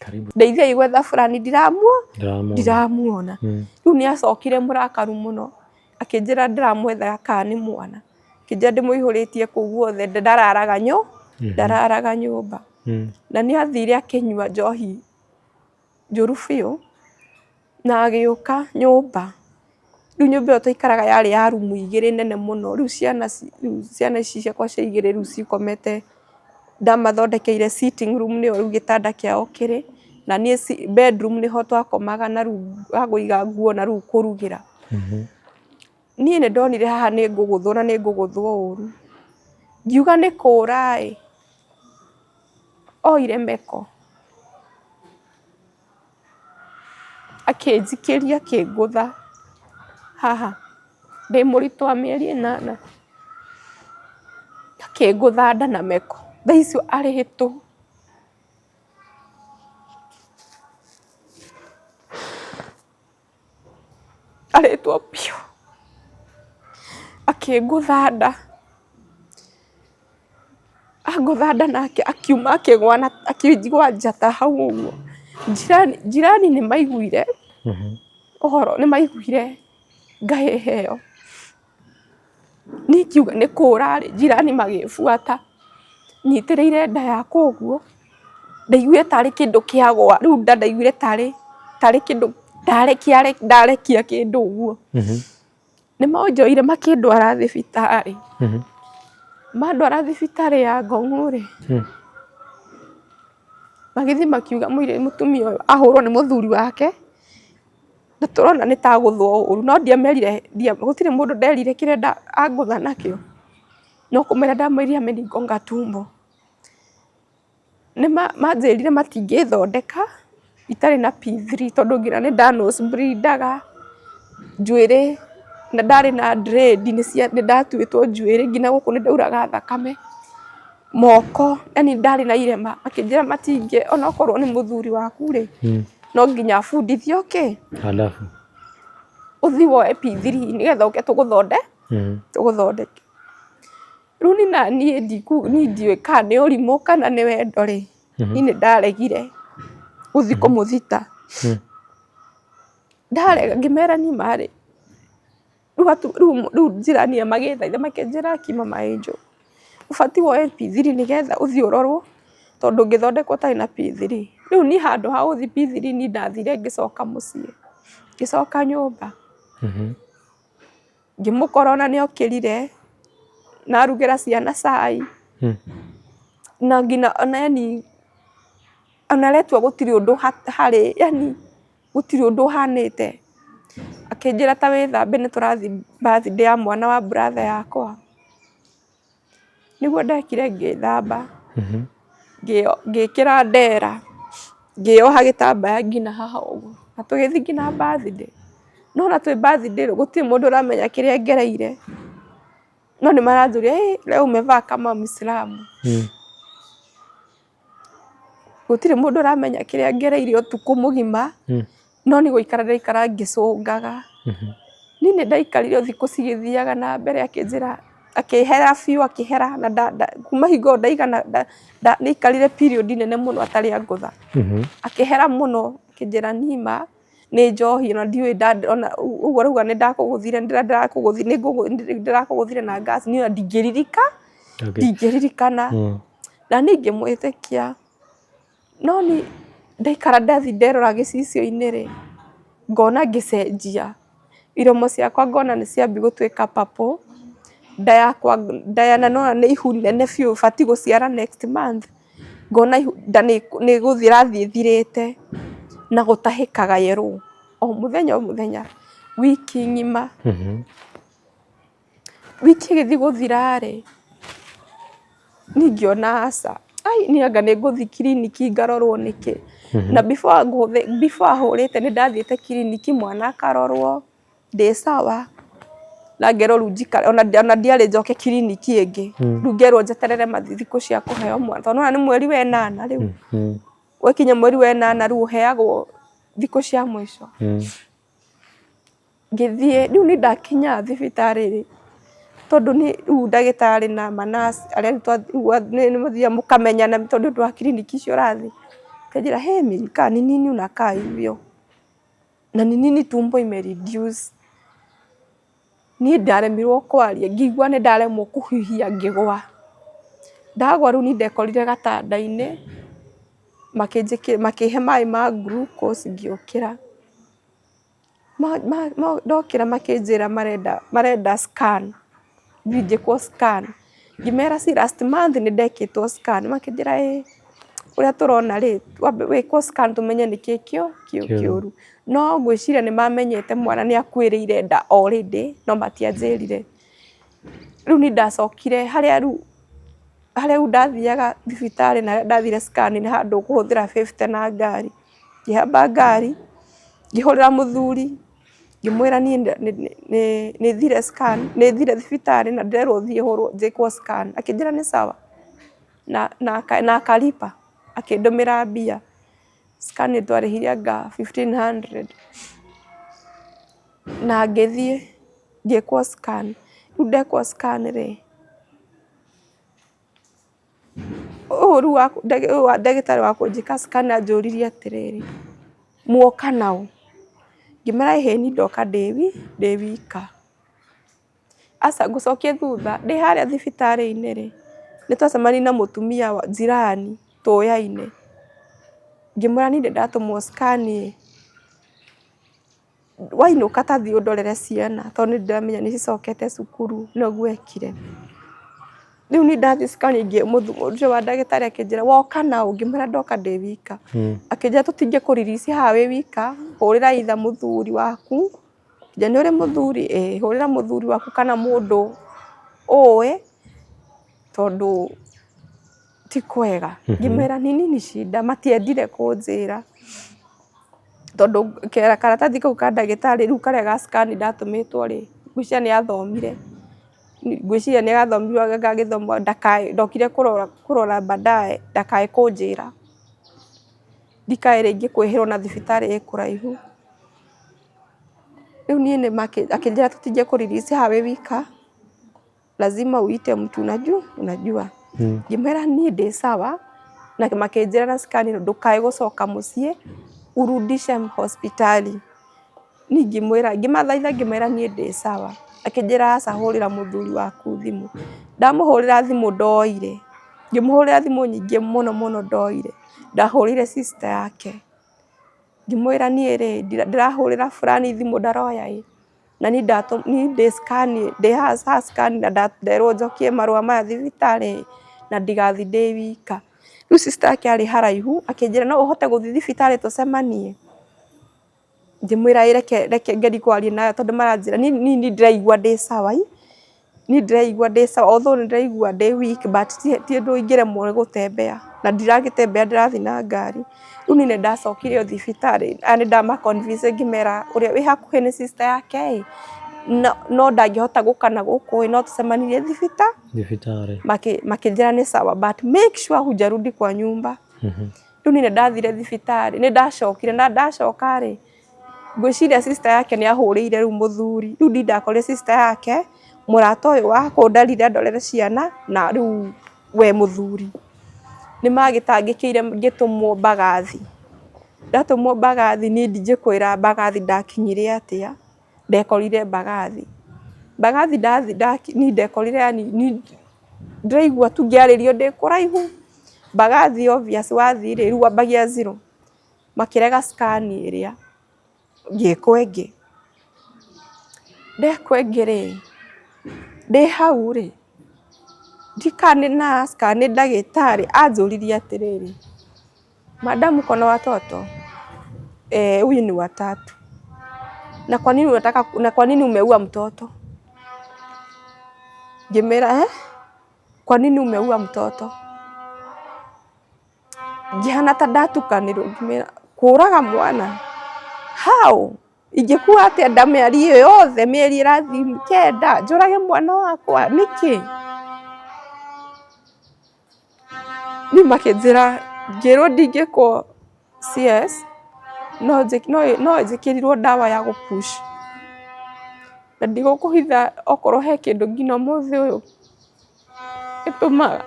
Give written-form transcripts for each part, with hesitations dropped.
Karibu. Ndeithiai gwetha fulani ndiramuo Ndĩramuona. ndiramuona. Rĩu nĩ acokire mũrakaru mũno akĩnjĩra ndĩramwethaga kana nĩ mwana. Akĩnjĩra ndĩmũihũrĩtie kũu guothe ndararaga nyũ ndararaga nyũmba. Na nĩ athire akĩnyua njohi njũru biũ na agĩũka nyũmba. Rĩu nyũmba ĩyo twaikaraga yarĩ ya rumu igĩrĩ nene mũno, rĩu ciana rĩu ciana ici ciakwa cia igĩrĩ rĩu cikomete, ndamathondekeire sitting room nĩyo rĩu gĩtanda kĩao kĩrĩ, na niĩ bedroom nĩho twakomaga na rĩu ha kũiga nguo na rĩu kũrugĩra. Niĩ nĩ ndonire haha nĩ ngũgũthwo na nĩ ngũgũthwo ũru, ngiuga nĩ kũra ĩ, oire meko. Akĩnjikĩria akĩngũtha haha ndĩ mũritũ wa mĩeri ĩnana, akĩngũtha nda na meko, thaa icio arĩtwo. Arĩtwo biũ, akĩngũtha nda. Angũtha nda nake akiuma akĩgwa na akĩigua njata hau ũguo. Jirani jirani nĩ maiguire ũhoro nĩ maiguire ngahĩha ĩyo. Niĩ ingiuga nĩ kũra rĩ, jirani magĩbuata nyitĩrĩire nda yakwa ũguo, ndaiguire tarĩ kĩndũ kĩagwa, rĩu nda ndaiguire tarĩ tarĩ kĩndũ ndarekia kĩndũ ũguo. Nĩ manjoire makĩndwara thibitarĩ, mandwara thibitarĩ ya Ngong rĩ, magĩthiĩ makiuga mũtumia ũyũ ahũrwo nĩ mũthuri wake, na tũrona nĩ ta agũthwo ũru, no ndiamerire, gũtirĩ mũndũ nderire kĩrĩa angũtha nakĩo, no kũmera ndamerire amenigonga tumbo. Nĩ manjĩrire matingĩthondeka itarĩ na P3 tondũ nginya nĩ nda nose bleed aga njuĩrĩ na ndarĩ na dread nĩ ndatuĩtwo njuĩrĩ nginya gũkũ nĩ ndauraga thakame, moko yaani ndarĩ na irema. Makĩnjĩra matingĩ ona okorwo nĩ mũthuri waku rĩ, no nginya abundithio kĩ? Ũthiĩ woe P3 nĩgetha ũke tũgũthondeke. Rĩu niĩ naniĩ niĩ ndiũĩ kana nĩ ũrimũ kana nĩ wendo rĩ, niĩ nĩ ndaregire gũthiĩ kũmũthita. Ndarega ngĩmera niĩ ma rĩ, rĩu njirani ĩyo magĩthaitha makĩnjĩra aki mama Angel, ũbatiĩ woe P3 nĩgetha ũthiĩ ũrorwo tondũ ndũngĩthondekwo ũtarĩ na P3. Rĩu niĩ handũ ha gũthiĩ P3 niĩ ndathire ngĩcoka mũciĩ, ngĩcoka nyũmba. Ngĩmũkora ona nĩ okĩrire na arugĩra ciana cai na nginya ona yani ona aretua gũtirĩ ũndũ harĩ yani gũtirĩ ũndũ ũhanĩte. Akĩnjĩra ta wĩthambe nĩ tũrathiĩ birthday ya mwana wa brother yakwa. Nĩguo ndekire ngĩthamba, ngĩkĩra ndera, ngĩoha gĩtambaya nginya haha ũguo, na tũgĩthiĩ nginya birthday. No ona twĩ birthday rĩ, gũtirĩ mũndũ ũramenya kĩrĩa ngereire, no nĩ maranjũria ĩ leo umevaa kama muislamu. Gũtirĩ mũndũ ũramenya kĩrĩa ngereire ũtukũ mũgima, no nĩ gũikara ndaikara ngĩcũngaga. Niĩ nĩ ndaikarire o thikũ cigĩthiaga na mbere akĩnjĩra, akĩhera biũ akĩhera na kuma hingo ĩyo ndaigana nĩ aikarire period nene mũno atarĩ angũtha. Akĩhera mũno akĩnjĩra niĩ ma nĩ njohi ona ndiũĩ ũguo ũrauga nĩ ndakũgũthire ndĩrakũgũthire na gas niĩ ona ndingĩririkana. Na niĩ ngĩmwĩtĩkia, no niĩ ndaikara ndathiĩ nderora gĩcicio-inĩ rĩ, ngona ngĩcenjia, iromo ciakwa ngona nĩ ciambia gũtuĩka purple, nda yakwa nda na nĩwona nĩ ihu inene biũ batiĩ gũciara next month, ngona nda nĩ gũthiĩ ĩrathiĩ ĩthirĩte na gũtahĩkaga yellow o mũthenya o mũthenya wiki ng'ima. Wiki ĩgĩthiĩ gũthira rĩ, niĩ ngĩona aca, ai niĩ anga nĩ ngũthiĩ kiriniki ngarorwo nĩkĩ. Na before before ahũrĩte nĩ ndathiĩte kiriniki mwana akarorwo ndĩ sawa, na ngerwo rĩu njikare ona ndiarĩ njoke kiriniki ĩngĩ, rĩu ngerwo njeterere thikũ cia kũheo mwana, tondũ nĩ wona nĩ mweri wa ĩnana rĩu, gwakinya mweri wa ĩnana rĩu ũheagwo thikũ cia mũico. Ngĩthiĩ, rĩu niĩ ndakinya thibitarĩ rĩ, tondũ niĩ rĩu ndagĩtarĩ na manurse arĩa rĩu nĩ mũthiaga mũkamenyana tondũ nĩ ũndũ wa kiriniki icio ũrathiĩ. Akĩnjĩra, "Hey Milka, ni nini unakaa hivyo? Na ni nini tumbo imereduce?" Niĩ ndaremirwo kwaria, ngĩigua nĩ ndaremwo kũhuhia ngĩgwa. Ndagwa rĩu niĩ ndekorire gatanda-inĩ, makĩhe maĩ ma glucose ngĩũkĩra. Ndokĩra makĩnjĩra marenda marenda scan, thiĩ njĩkwo scan. Ngĩmera si last month nĩ ndekĩtwo scan, makĩnjĩra ĩĩ ũrĩa tũrona rĩ, wambe wĩkwo scan tũmenye nĩkĩ kĩũru. No ngwĩciria nĩ mamenyete mwana nĩ akuĩrĩire nda already no matianjĩrire. Rĩu niĩ ndacokire harĩa rĩu harĩa rĩu ndathiaga thibitarĩ na harĩa ndathire scan nĩ handũ ũkũhũthĩra 50 na ngari. Ngĩhamba ngari, ngĩhũrĩra mũthuri, ngĩmwĩra niĩ nĩ thire scan, nĩ thire thibitarĩ na ndĩrerwo thiĩ hũrwo njĩkwo scan. Akĩnjĩra nĩ sawa na akalipa, akĩndũmĩra mbia. Scan twarĩhire anga 1500 na ngĩthiĩ ngĩkwo scan. Rĩu ndekwo scan rĩ, ũyũ rĩu ndagĩtarĩ wa kũnjĩka scan anjũririe atĩrĩrĩ, muoka naũ? Ngĩmwĩra ĩhĩ niĩ ndoka ndĩ wika. Aca ngũcokie thutha, ndĩ harĩa thibitarĩ-inĩ rĩ, nĩ twacemanirie na mũtumia jirani tũyaine, ngĩmwĩra niĩ nĩ ndatũmwo scan ĩ, wainũka ta thiĩ ũndorere ciana tondũ nĩ ndĩramenya nĩ cicokete cukuru, noguo ekire. Rĩu niĩ ndathiĩ scan ũcio wa ndagĩtarĩ akĩnjĩra woka naũ? Ngĩmwĩra ndoka ndĩ wika. Akĩnjĩra tũtingĩkũ release haha wĩ wika, hũrĩra either mũthuri waku, nja nĩ ũrĩ mũthuri? Ĩĩ, hũrĩra mũthuri waku kana mũndũ ũĩ tondũ ti kwega. Ngĩmwĩra ni nini shida, matiendire kũnjĩra tondũ karatathi kau ka ndagĩtarĩ rĩu karĩa ga scan ndatũmĩtwo rĩ, ngwĩciria nĩ athomire, ngwĩciria nĩ athomire agagĩthoma ndakae, ndokire kũrora baadaye ndakae kũnjĩra, ndikae rĩngĩ kwĩhĩrwo na thibitarĩ ĩ kũraihu. Rĩu niĩ akĩnjĩra tũtingĩkũ release haha wĩ wika, lazima uite mtu unajua unajua. Ngĩmwĩra niĩ ndĩ sawa, na makĩnjĩra na scan ĩno ndũkae gũcoka mũciĩ urudishe hospitali. Niĩ ngĩmwĩra ngĩmathaitha ngĩmwĩra niĩ ndĩ sawa. Akĩnjĩra aca hũrĩra mũthuri waku thimũ. Ndamũhũrĩra thimũ ndoire, ngĩmũhũrĩra thimũ nyingĩ mũno mũno ndoire. Ndahũrĩire sister yake, ngĩmwĩra niĩ rĩ ndĩrahũrĩra fulani thimũ ndaroya ĩ, na niĩ ndĩ scan ndĩ haha scan na nderwo njokie marũa maya thibitarĩ na ndigathiĩ ndĩ wika. Rĩu sister yake arĩ haraihu akĩnjĩra no ũhote gũthiĩ thibitarĩ tũcemanie? Ngĩmwĩra ĩ reke ngerie kwaria nawe tondũ maranjĩra niĩ nĩ ndĩraigua ndĩ sawa ĩ, niĩ ndĩraigua ndĩ sawa although nĩ ndĩraigua ndĩ weak but ti ũndũ ingĩremwo nĩ gũtembea na ndiragĩtembea ndĩrathiĩ na ngari. Rĩu niĩ nĩ ndacokire o thibitarĩ aya nĩ ndama convince ngĩmera ũrĩa wĩ hakuhĩ nĩ sister yake ĩ, no ndangĩhota gũka na gũkũ ĩ, no tũcemanirie thibitarĩ. Makĩnjĩra nĩ sawa but make sure hujarudi kwa nyumba. Rĩu niĩ nĩ ndathire thibitarĩ, nĩ ndacokire na ndacoka rĩ, ngwĩciria sister yake nĩ ahũrĩire rĩu mũthuri. Rĩu niĩ ndakorire sister yake, mũrata ũyũ wakwa ndarire andorere ciana na rĩu we mũthuri. Nĩ magĩtangĩkĩire ngĩtũmwo Mbagathi. Ndatũmwo Mbagathi niĩ ndingĩkwĩra Mbagathi ndakinyire atĩa, ndekorire Mbagathi. Mbagathi ndathiĩ niĩ ndekorire yaani ndĩraigua tu ngĩarĩrio ndĩ kũraihu. Mbagathi obvious wathiĩ rĩ, rĩu wambagia zero. Makĩrega scan ĩrĩa, ngĩkwo ĩngĩ. Ndekwo ĩngĩ rĩ, ndĩ hau rĩ, ndiũĩ kana nĩ nurse kana nĩ ndagĩtarĩ anjũririe atĩrĩrĩ, madam uko na watoto? Eh, huyu ni wa tatu. Na kwa nini unataka, na kwa nini umeua mtoto? Ngĩmwĩra eh, kwa nini umeua mtoto? Ngĩhana ta ndatukanĩrwo ngĩmwĩra kũraga mwana? How? Ingĩkua atĩa nda mĩeri ĩyo yothe mĩeri ĩrathiĩ 9 njũrage mwana wakwa nĩkĩ? Rĩu makĩnjĩra ngĩrwo ndingĩkwo CS no njĩkĩrirwo ndawa ya gũ push. Na ndigũkũhitha okorwo he kĩndũ nginya ũmũthĩ ũyũ gĩtũmaga.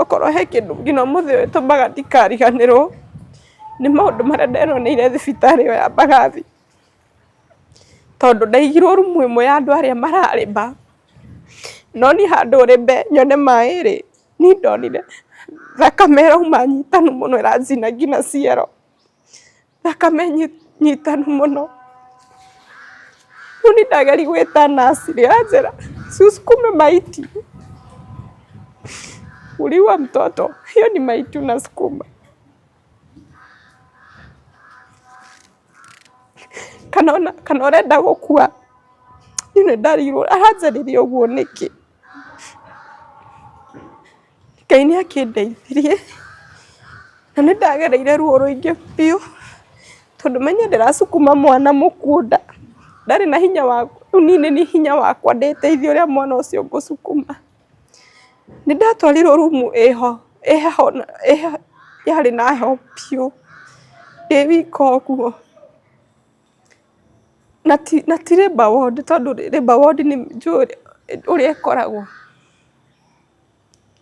Okorwo he kĩndũ nginya ũmũthĩ ũyũ ĩtũmaga ndikariganĩrwo nĩ maũndũ marĩa nderoneire thibitarĩ ĩyo ya Mbagathi. Tondũ ndaigirwo rumu ĩmwe ya andũ arĩa mararĩma, no niĩ handũ rĩmbe nyone maĩ rĩ, niĩ ndonire thakame ĩrauma nyitanu mũno ĩranjina nginya ciero. Thakame nyitanu mũno. Rĩu niĩ ndageria gwĩta nurse rĩ, anjĩra si usukume maiti. Uliua mtoto, hiyo ni maiti unasukuma. Kana ona kana ũrenda gũkua. Niĩ nĩ ndarigirwo aranjarĩria ũguo nĩkĩ. Ngai nĩ akĩndeithirie na nĩ ndagereire ruo rũingĩ biũ tondũ menye ndĩracukuma mwana mũkuũ nda, ndarĩ na hinya wa, rĩu niĩ nĩ niĩ hinya wakwa ndĩteithie ũrĩa mwana ũcio ngũcukuma. Nĩ ndatwarirwo rumu ĩho, ĩ heho yarĩ na heho biũ ndĩ wika ũguo. Na ti labour ward tondũ labour ward nĩ njũĩ ũrĩa ĩkoragwo.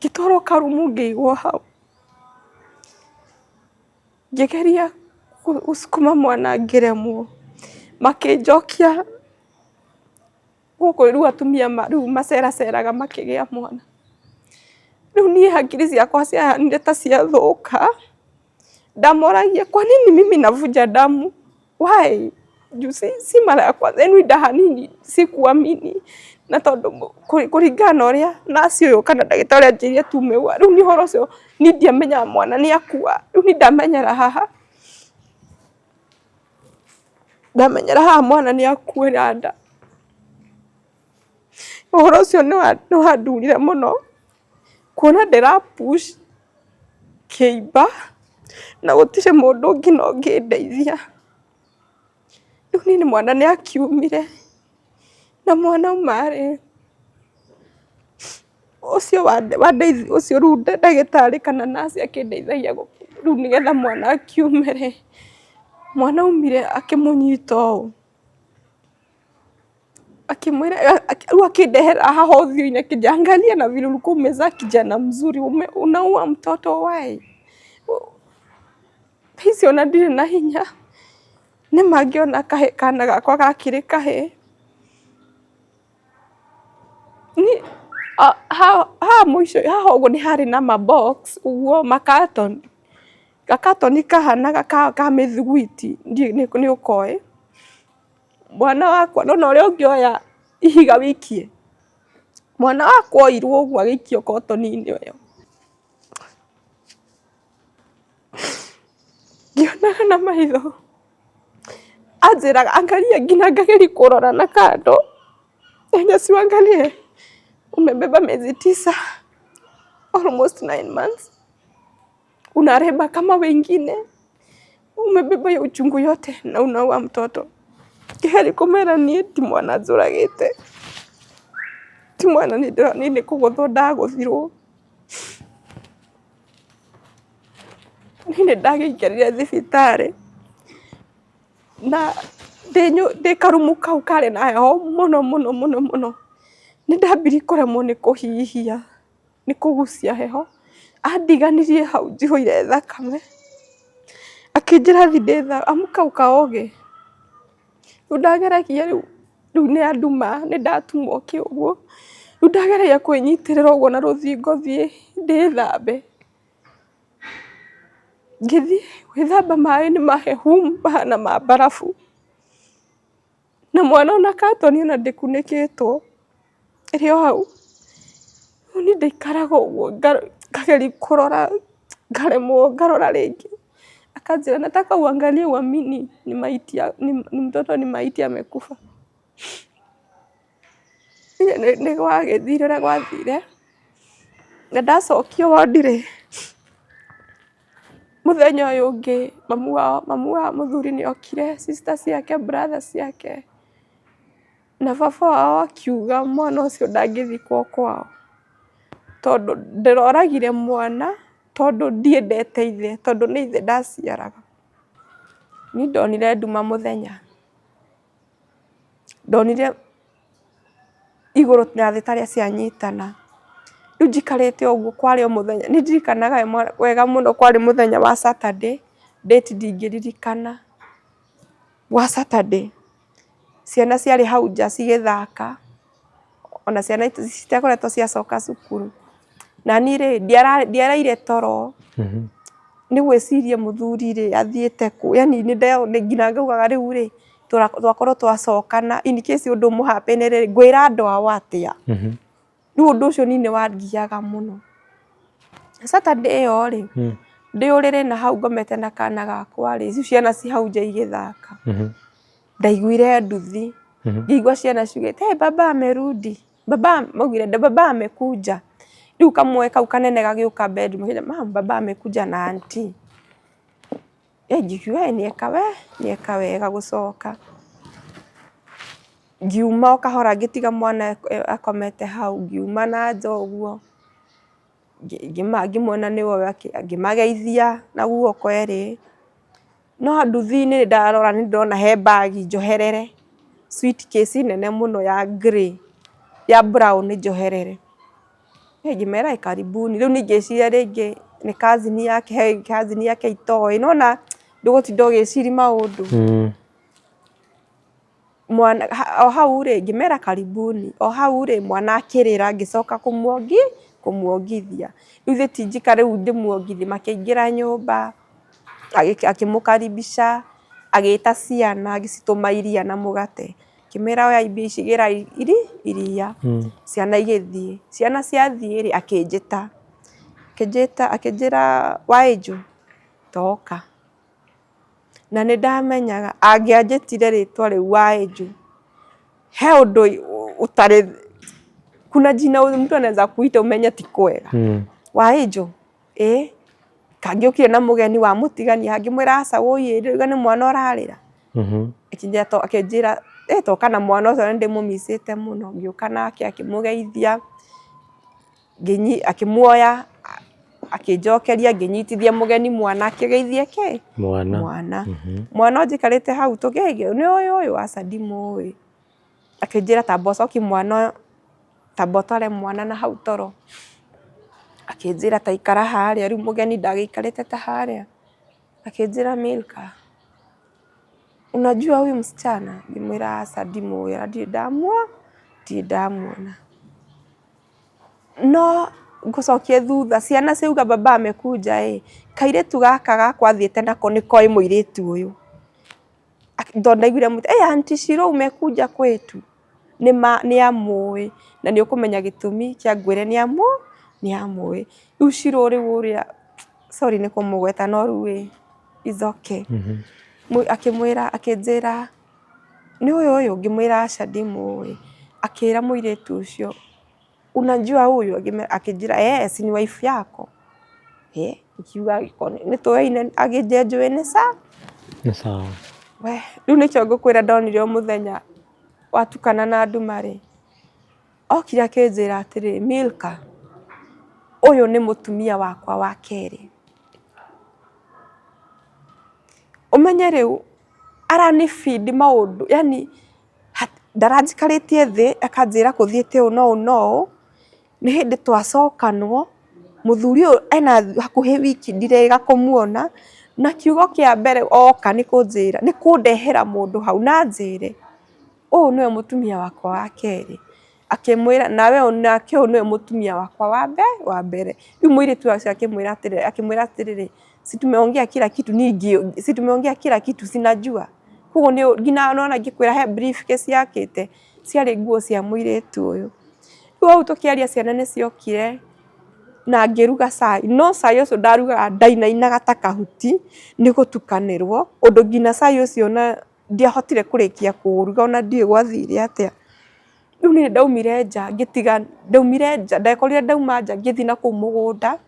Ngĩtwarwo karumu ngĩigwo hau. Ngĩgeria gũcukuma mwana ngĩremwo, makĩnjokia gũkũ rĩu atumia rĩu maceraceraga makĩgĩa mwana. Rĩu niĩ hakiri ciakwa ciahanire ta ciathũka. Ndamoragia kwa nini mimi navuja damu why? Juu si mara ya kwanza yani ndahanini sikuamini na tondũ kũringana na ũrĩa nurse ũyũ kana ndagĩtarĩ anjĩrire tume rĩu niĩ ũhoro ũcio niĩ ndiamenyaga mwana nĩ akua rĩu niĩ ndamenyera haha ndamenyera haha mwana nĩ akuĩra nda. Ũhoro ũcio nĩ wandurire mũno kuona ndĩra push kĩimba na gũtirĩ mũndũ ũngĩ na ũngĩndeithia. Rĩu niĩ mwana nĩ akiumire na mwana auma rĩ, ũcio ũcio rĩu ndagĩtarĩ kana nurse akĩndeithagia rĩu nĩgetha mwana akiume rĩ, mwana aumire akĩmũnyita ũũ. Akimwĩra rĩu akĩndehera haha ũthiũ-inĩ akĩnjĩra angalia na vile ulikuwa umezaa kijana mzuri unaua mtoto why? Thaa ici ona ndirĩ na hinya nĩ ma ngĩona kahĩĩ kana gakwa gakĩrĩ kahĩĩ. Haha mũico haha ũguo nĩ harĩ na ma box ũguo ma carton, ga carton kahanaga ka mĩthiguiti ndiũĩ nĩ ũkoĩ. Mwana wakwa nĩ wona ũrĩa ũngĩoya ihiga ũikie, mwana wakwa oirwo ũguo agĩikio kotoni-inĩ ĩyo. Ngĩonaga na maitho, anjĩraga angalia nginya ngageria kũrora na kando, si uangalie umebeba miezi tisa almost 9 months unareba kama wengine, umebeba hiyo uchungu yote na unaua mtoto. Heri kũmera niĩ ti mwana njũragĩte, ti mwana niĩ ndĩronire nĩ kũgũthwo ndagũthirwo. Niĩ nĩ ndagĩikarire thibitarĩ na ndĩ karumu kau karĩ na heho mũno mũno mũno mũno, nĩ ndambirie kũremwo nĩ kũhihia. Nĩ kũgucia heho, andiganirie hau njihũire thakame, akĩnjĩra thiĩ ndĩthambe, amka ukaoge. Rĩu ndageragia rĩu, rĩu nĩ anduma, nĩ ndatumwo kĩ ũguo, rĩu ndageragia kwĩnyitĩrĩra ũguo na rũthingo thiĩ ndĩthambe. Ngĩthiĩ gwĩthamba maĩ nĩ mahehu mahana ma mbarabu. Na mwana ona katoni ona ndĩkunĩkĩtwo, ĩrĩ o hau. Rĩu niĩ ndaikaraga ũguo ngageria kũrora ngaremwo, ngarora rĩngĩ. Akanjĩra nataka uangalie uamini ni maiti ya ni mtoto ni maiti amekufa. Nĩ gwagĩthire ũrĩa gwathire, na ndacokio wondi rĩ, Mũthenya ũyũ ũngĩ mamu wao, mamu wa mũthuri nĩ okire, sister ciake, brother ciake, na baba wao akiuga mwana ũcio ndangĩthikwo kwao, tondũ ndĩroragire mwana tondũ ndiendete ithe, tondũ nĩ ithe ndaciaraga. Niĩ ndonire nduma mũthenya, ndonire igũrũ na thĩ tarĩ cianyitana. Rĩu njikarĩte ũguo kwarĩ o mũthenya, nĩ ndirikanaga wega mũno kwarĩ mũthenya wa Saturday, date ndingĩririkana, wa Saturday. Ciana ciarĩ hau nja cigĩthaka, ona ciana citiakoretwo ciacoka cukuru. Na niĩ rĩ, ndiaraire toro, nĩ gwĩciria mũthuri rĩ, athiĩte kũ, yaani nginya ngaugaga rĩu rĩ, twakorwo twacokana in case ũndũ ũmũ happen rĩ, ngwĩra andũ ao atĩa? Rĩu ũndũ ũcio niĩ nĩ wangiaga mũno. Saturday ĩyo rĩ, ndĩ ũrĩrĩ na hau ngomete na kana gakwa rĩ, ciana ci hau nja igĩthaka, ndaiguire nduthi, ngĩigua ciana ciugĩte hey, baba amerudi, baba maugire baba amekuja. Rĩu kamwe kau kanene gagĩũka bedroom gakĩnjĩra mum baba amekuja na auntie. Ngiuga nĩeka we nĩeka wega gũcoka. Ngiuma o kahora ngĩtiga mwana akomete hau, ngiuma na nja ũguo, ngĩmuona nĩwe ngĩmageithia na guoko erĩ, no nduthi-inĩ ndarora nĩ ndĩrona he bag njoherere, suitcase nene mũno ya grey, ya brown njoherere. Ngĩmera karibuni, rĩu niĩ ngĩciria rĩngĩ nĩ cousin yake, he cousin yake itoĩ, nĩ wona ndũgũtinda ũgĩciria maũndũ. Mwana o hau rĩ, ngĩmera karibuni, o hau rĩ, mwana akĩrĩra ngĩcoka kũmuongithia. Rĩu ithe ti njika rĩu ndĩmuongithie, makĩingĩra nyũmba, akĩmũkaribisha, agĩta ciana agĩcitũma iria na mũgate. Akĩmera oyai mbia ici gĩrai iria, ciana igĩthiĩ. Ciana ciathiĩ rĩ, akĩnjĩta, akĩnjĩta akĩnjĩra Waĩnjũ toka. Na nĩ ndamenyaga angĩanjĩtire rĩtwa rĩu Waĩnjũ, he ũndũ ũtarĩ, kuna jina mtu anaweza kuita umenye ti kwega. Waĩnjũ, ĩĩ, kangĩũkire na mũgeni wamũtigania ngĩmwĩra aca wũi rĩu nĩ mwana ũrarĩra. Akĩnjĩra toka na mwana ũcio nĩ ndĩmũmicĩte mũno. Ngĩũka nake akĩmũgeithia, akĩmuoya akĩnjokeria ngĩnyitithia mũgeni mwana akĩgeithie kĩ? Mwana. Mwana. Mwana ũyũ njikarĩte hau tũkĩgeithio nĩ ũyũ ũyũ aca ndimũĩ. Akĩnjĩra tamba ũcokie mwana ũyũ, tamba ũtware mwana na hau toro. Akĩnjĩra ta ikara harĩa, rĩu mũgeni ndagĩikarĩte ta harĩa. Akĩnjĩra Milka, unajua huyu msichana? Ngĩmwĩra aca ndimũĩ ona ndirĩ ndirĩ ndamuona. No ngũcokie thutha, ciana ciauga baba amekuja ĩ, kairĩtu gaka gakwa athiĩte nako nĩ koĩ mũirĩtu ũyũ. Tondũ ndaiguire ĩ auntie Shiro umekuja kwetu? Nĩ amũĩ na nĩ ũkũmenya gĩtũmi kĩa ngwĩre nĩ amũĩ. Rĩu Shiro rĩu ũrĩa, sorry nĩ kũmũgweta no rĩu ĩ, it's okay. Akĩmwĩra akĩnjĩra nĩ ũyũ ũyũ? Ngĩmwĩra aca ndimũĩ. Akĩra mũirĩtu ũcio unajua huyu? Akĩnjĩra eh, si ni wife yako? Eh, ngiuga nĩ tũĩaine, akĩnjĩra njũĩ nĩ sawa. Nĩ sawa. We, rĩu nĩkĩo ngũkwĩra ndonire o mũthenya watukana na nduma rĩ, okire akĩnjĩra atĩrĩrĩ, Milka, ũyũ nĩ mũtumia wakwa wa kerĩ. Ũmenye rĩu arani feed maũndũ, yani ndaranjikarĩtie thĩ akanjĩra kũthiĩte ũũ na ũũ na ũũ, nĩ hĩndĩ twacokanwo, mũthuri ũyũ ena hakuhĩ wiki ndirĩga kũmuona, na kiugo kĩa mbere oka nĩ kũnjĩra, nĩ kũndehera mũndũ hau na anjĩre ũyũ nĩwe mũtumia wakwa wa kerĩ. Akĩmwĩra nawe nake ũyũ nĩwe mũtumia wakwa wa mbere. Rĩu mũirĩtu ũcio akĩmwĩra atĩrĩrĩ, akĩmwĩra atĩrĩrĩ, si tumeongea kila kitu niĩ si tumeongea kila kitu sinajua. Koguo nĩ nginya nĩwona ngĩkwĩra he briefcase yakĩte, ciarĩ nguo cia mũirĩtu ũyũ. Rĩu hau tũkĩaria ciana nĩ ciokire na ngĩruga cai, no cai ũcio ndarugaga ndainainaga ta kahuti nĩ gũtukanĩrwo, ũndũ nginya cai ũcio ona ndiahotire kũrĩkia kũũruga ona ndiũĩ gwathire atĩa. Rĩu niĩ ndaumire nja ngĩtiga, ndaumire nja, ndekorire ndauma nja ngĩthiĩ nakũu mũgũnda,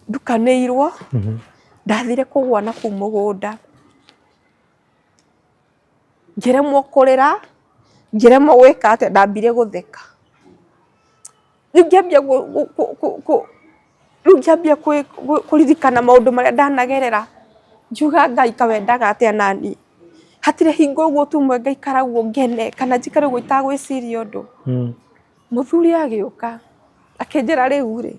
ndukanĩirwo, ndathire kũgũa nakũu mũgũnda, ngĩremwo kũrĩra, ngĩremwo gwĩka atĩa, ndambire gũtheka. Rĩu ngĩambia rĩu ngĩambia kũririkana maũndũ marĩa ndanagerera, ngiuga Ngai kaĩ wendaga atĩa naniĩ? Hatirĩ hingo ũguo tumwe ngaikara ũguo ngene kana njikare ũguo itagwĩciria ũndũ. Mũthuri agĩũka. Akĩnjĩra rĩu rĩ,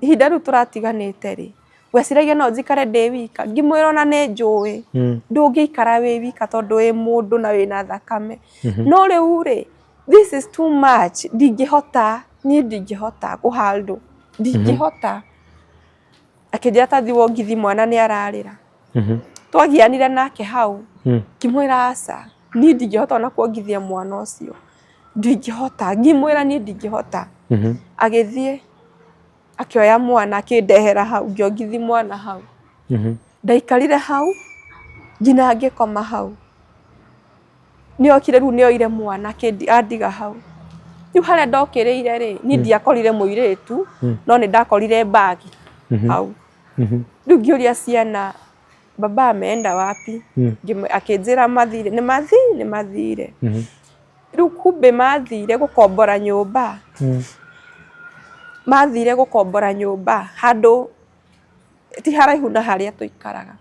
ihinda rĩu tũratiganĩte rĩ, weciragia no njikare ndĩ wika? Ngĩmwĩra ona nĩ njũĩ ndũngĩikara wĩ wika tondũ wĩ mũndũ na wĩna thakame. No rĩu rĩ, this is too much, ndingĩhota, niĩ ndingĩhota kũ handle, ndingĩhota. Akĩnjĩra ta thiĩ wongithi mwana nĩ ararĩra. Twagianire nake hau, ngĩmwĩra aca, niĩ ndingĩhota ona kuongithia mwana ũcio, ndingĩhota, ngĩmwĩra niĩ ndingĩhota. Agĩthiĩ akĩoya mwana akĩndehera hau, ngĩongithi mwana hau. Ndaikarire hau nginya ngĩkoma hau. Nĩ okire rĩu nĩ oire mwana andiga hau. Rĩu harĩa ndokĩrĩire rĩ, niĩ ndiakorire mũirĩtu, no nĩ ndakorire bag hau. Rĩu ngĩũria ciana baba ameenda wapi? Akĩnjĩra mathire, nĩ nĩ mathire. Rĩu kumbe mathire gũkombora nyũmba, mathire gũkombora nyũmba handũ ti haraihu na harĩa tũikaraga.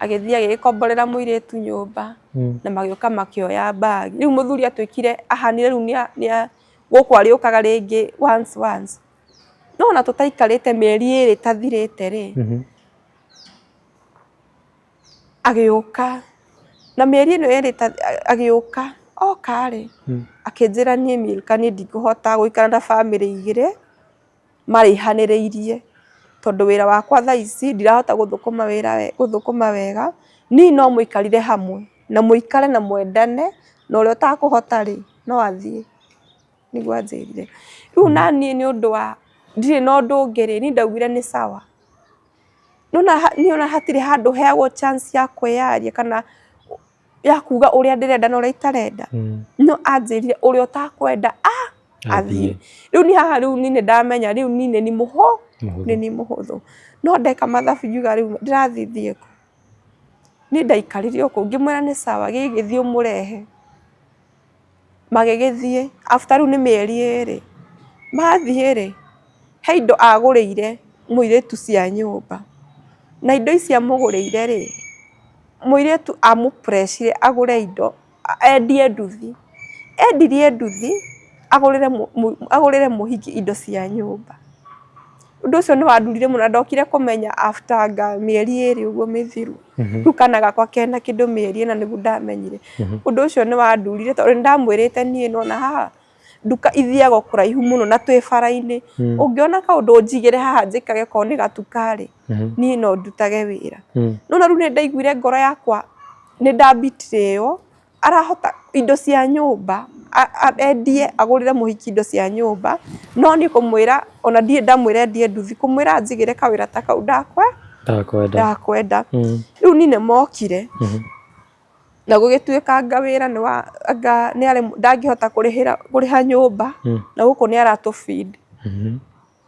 Agĩthiĩ agĩgĩkomborera mũirĩtu nyũmba na magĩũka makĩoya bag. Rĩu mũthuri atuĩkire ahanire rĩu gũkũ arĩũkaga rĩngĩ once once. No ona tũtaikarĩte mĩeri ĩrĩ ĩtathirĩte rĩ, agĩũka na mĩeri ĩno ĩrĩ agĩũka, oka rĩ, akĩnjĩra niĩ Milka niĩ ndikũhota gũikara na bamĩrĩ igĩrĩ maraihanĩrĩirie, tondũ wĩra wakwa thaa ici ndirahota gũthũkũma wĩra gũthũkũma wega, niĩ no mũikarire hamwe na mũikare na mwendane, na ũrĩa ũtakũhota rĩ, no athiĩ. Nĩguo anjĩrire. Rĩu naniĩ nĩ ũndũ wa ndirĩ na ũndũ ũngĩ rĩ, niĩ ndaugire nĩ sawa. Niĩ ona hatirĩ handũ heagwo chance ya kwĩyaria kana ya kuga ũrĩa ndĩrenda na ũrĩa itarenda. No anjĩrire ũrĩa ũtakwenda athiĩ. Rĩu niĩ haha rĩu niĩ nĩ ndamenya rĩu niĩ nĩ niĩ nĩ niĩ mũhũthũ. No ndeka mathabu ngiuga rĩu ndĩrathiĩ thiĩ kũ? Niĩ ndaikarire o kũu ngĩmwĩra nĩ sawa gĩgĩthiĩ ũmũrehe. Magĩgĩthiĩ after rĩu nĩ mĩeri ĩrĩ, mathiĩ rĩ, he indo agũrĩire mũirĩtu cia nyũmba, na indo ici amũgũrĩire rĩ, mũirĩtu amũ pressure agũre indo, endie nduthi, endirie nduthi agũrĩre mũhiki indo cia nyũmba. Ũndũ ũcio nĩ wandurire mũno na ndokire kũmenya after anga mĩeri ĩrĩ ũguo mĩthiru. Rĩu kana gakwa kena kĩndũ mĩeri ĩna nĩguo ndamenyire. Ũndũ ũcio nĩ wandurire tondũ nĩ ndamwĩrĩte niĩ nĩwona haha nduka ithiaga o kũraihu mũno na twĩ bara-inĩ. Ũngĩona kaũndũ ũnjigĩre haha njĩkage okorwo nĩ gatuka rĩ, niĩ no ndutage wĩra. Nĩwona rĩu nĩ ndaiguire ngoro yakwa nĩ nda betray wo arahota indo cia nyũmba endie agũrĩre mũhiki indo cia nyũmba, no niĩ kũmwĩra ona ndirĩ ndamwĩra endie nduthi, kũmwĩra anjigĩre kawĩra ta kau ndakwenda. Rĩu niĩ nĩ mokire na gũgĩtuĩka anga wĩra nĩ wa anga ndangĩhota kũrĩhĩra kũrĩha nyũmba na gũkũ nĩ aratũ feed.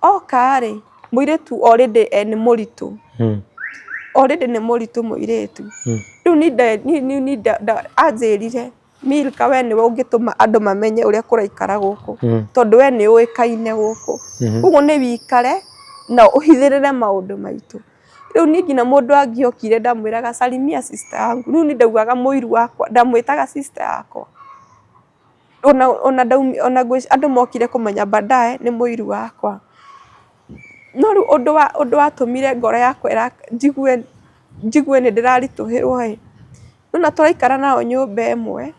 Oka rĩ, mũirĩtu already nĩ mũritũ, already nĩ mũritũ mũirĩtu. Rĩu niĩ anjĩrire Milka we nĩwe ũngĩtũma andũ mamenye ũrĩa kũraikara gũkũ, tondũ we nĩ ũĩkaine gũkũ. Koguo nĩ wĩikare na ũhithĩrĩre maũndũ maitũ. Rĩu niĩ nginya mũndũ angĩokire ndamwĩraga salimia sister yangu, rĩu niĩ ndaugaga mũiru wakwa, ndamwĩtaga sister yakwa. Ona ona andũ mokire kũmenya baadaye nĩ mũiru wakwa. No rĩu ũndũ wa ũndũ watũmire ngoro yakwa njigue njigue nĩ ndĩraritũhĩrwo ĩ, nĩwona tũraikara nao nyũmba ĩmwe,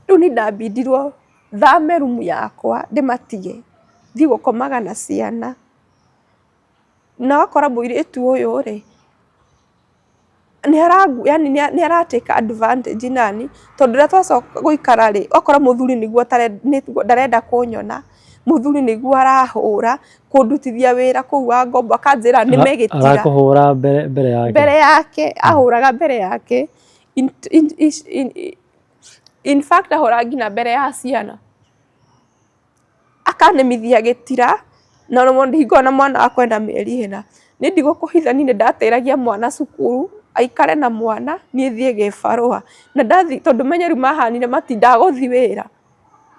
rĩu niĩ ndambindirwo thame rumu yakwa ndĩmatige, thiĩ gũkomaga na ciana. Na ũgakora mũirĩtu ũyũ rĩ, yani nĩ ara take advantage nani, tondũ rĩrĩa twacoka gũikara rĩ, okorwo mũthuri nĩguo ndarenda kũnyona, mũthuri nĩguo arahũra, kũndutithia wĩra kũu wa ngombo, akanjĩra nĩme gĩtira. Arakũhũra mbere yake? Mbere yake, ahũraga mbere yake. In fact ahũraga nginya mbere ya ciana. Akanĩmithia gĩtira, na hingo ĩyo mwana wakwa ena mĩeri ĩna. Niĩ ndigũkũhitha niĩ nĩ ndatĩragia mwana cukuru, aikare na mwana, niĩ thiĩ gĩbarũa. Na ndathiĩ tondũ ũmenye rĩu mahanire ndagũthiĩ wĩra,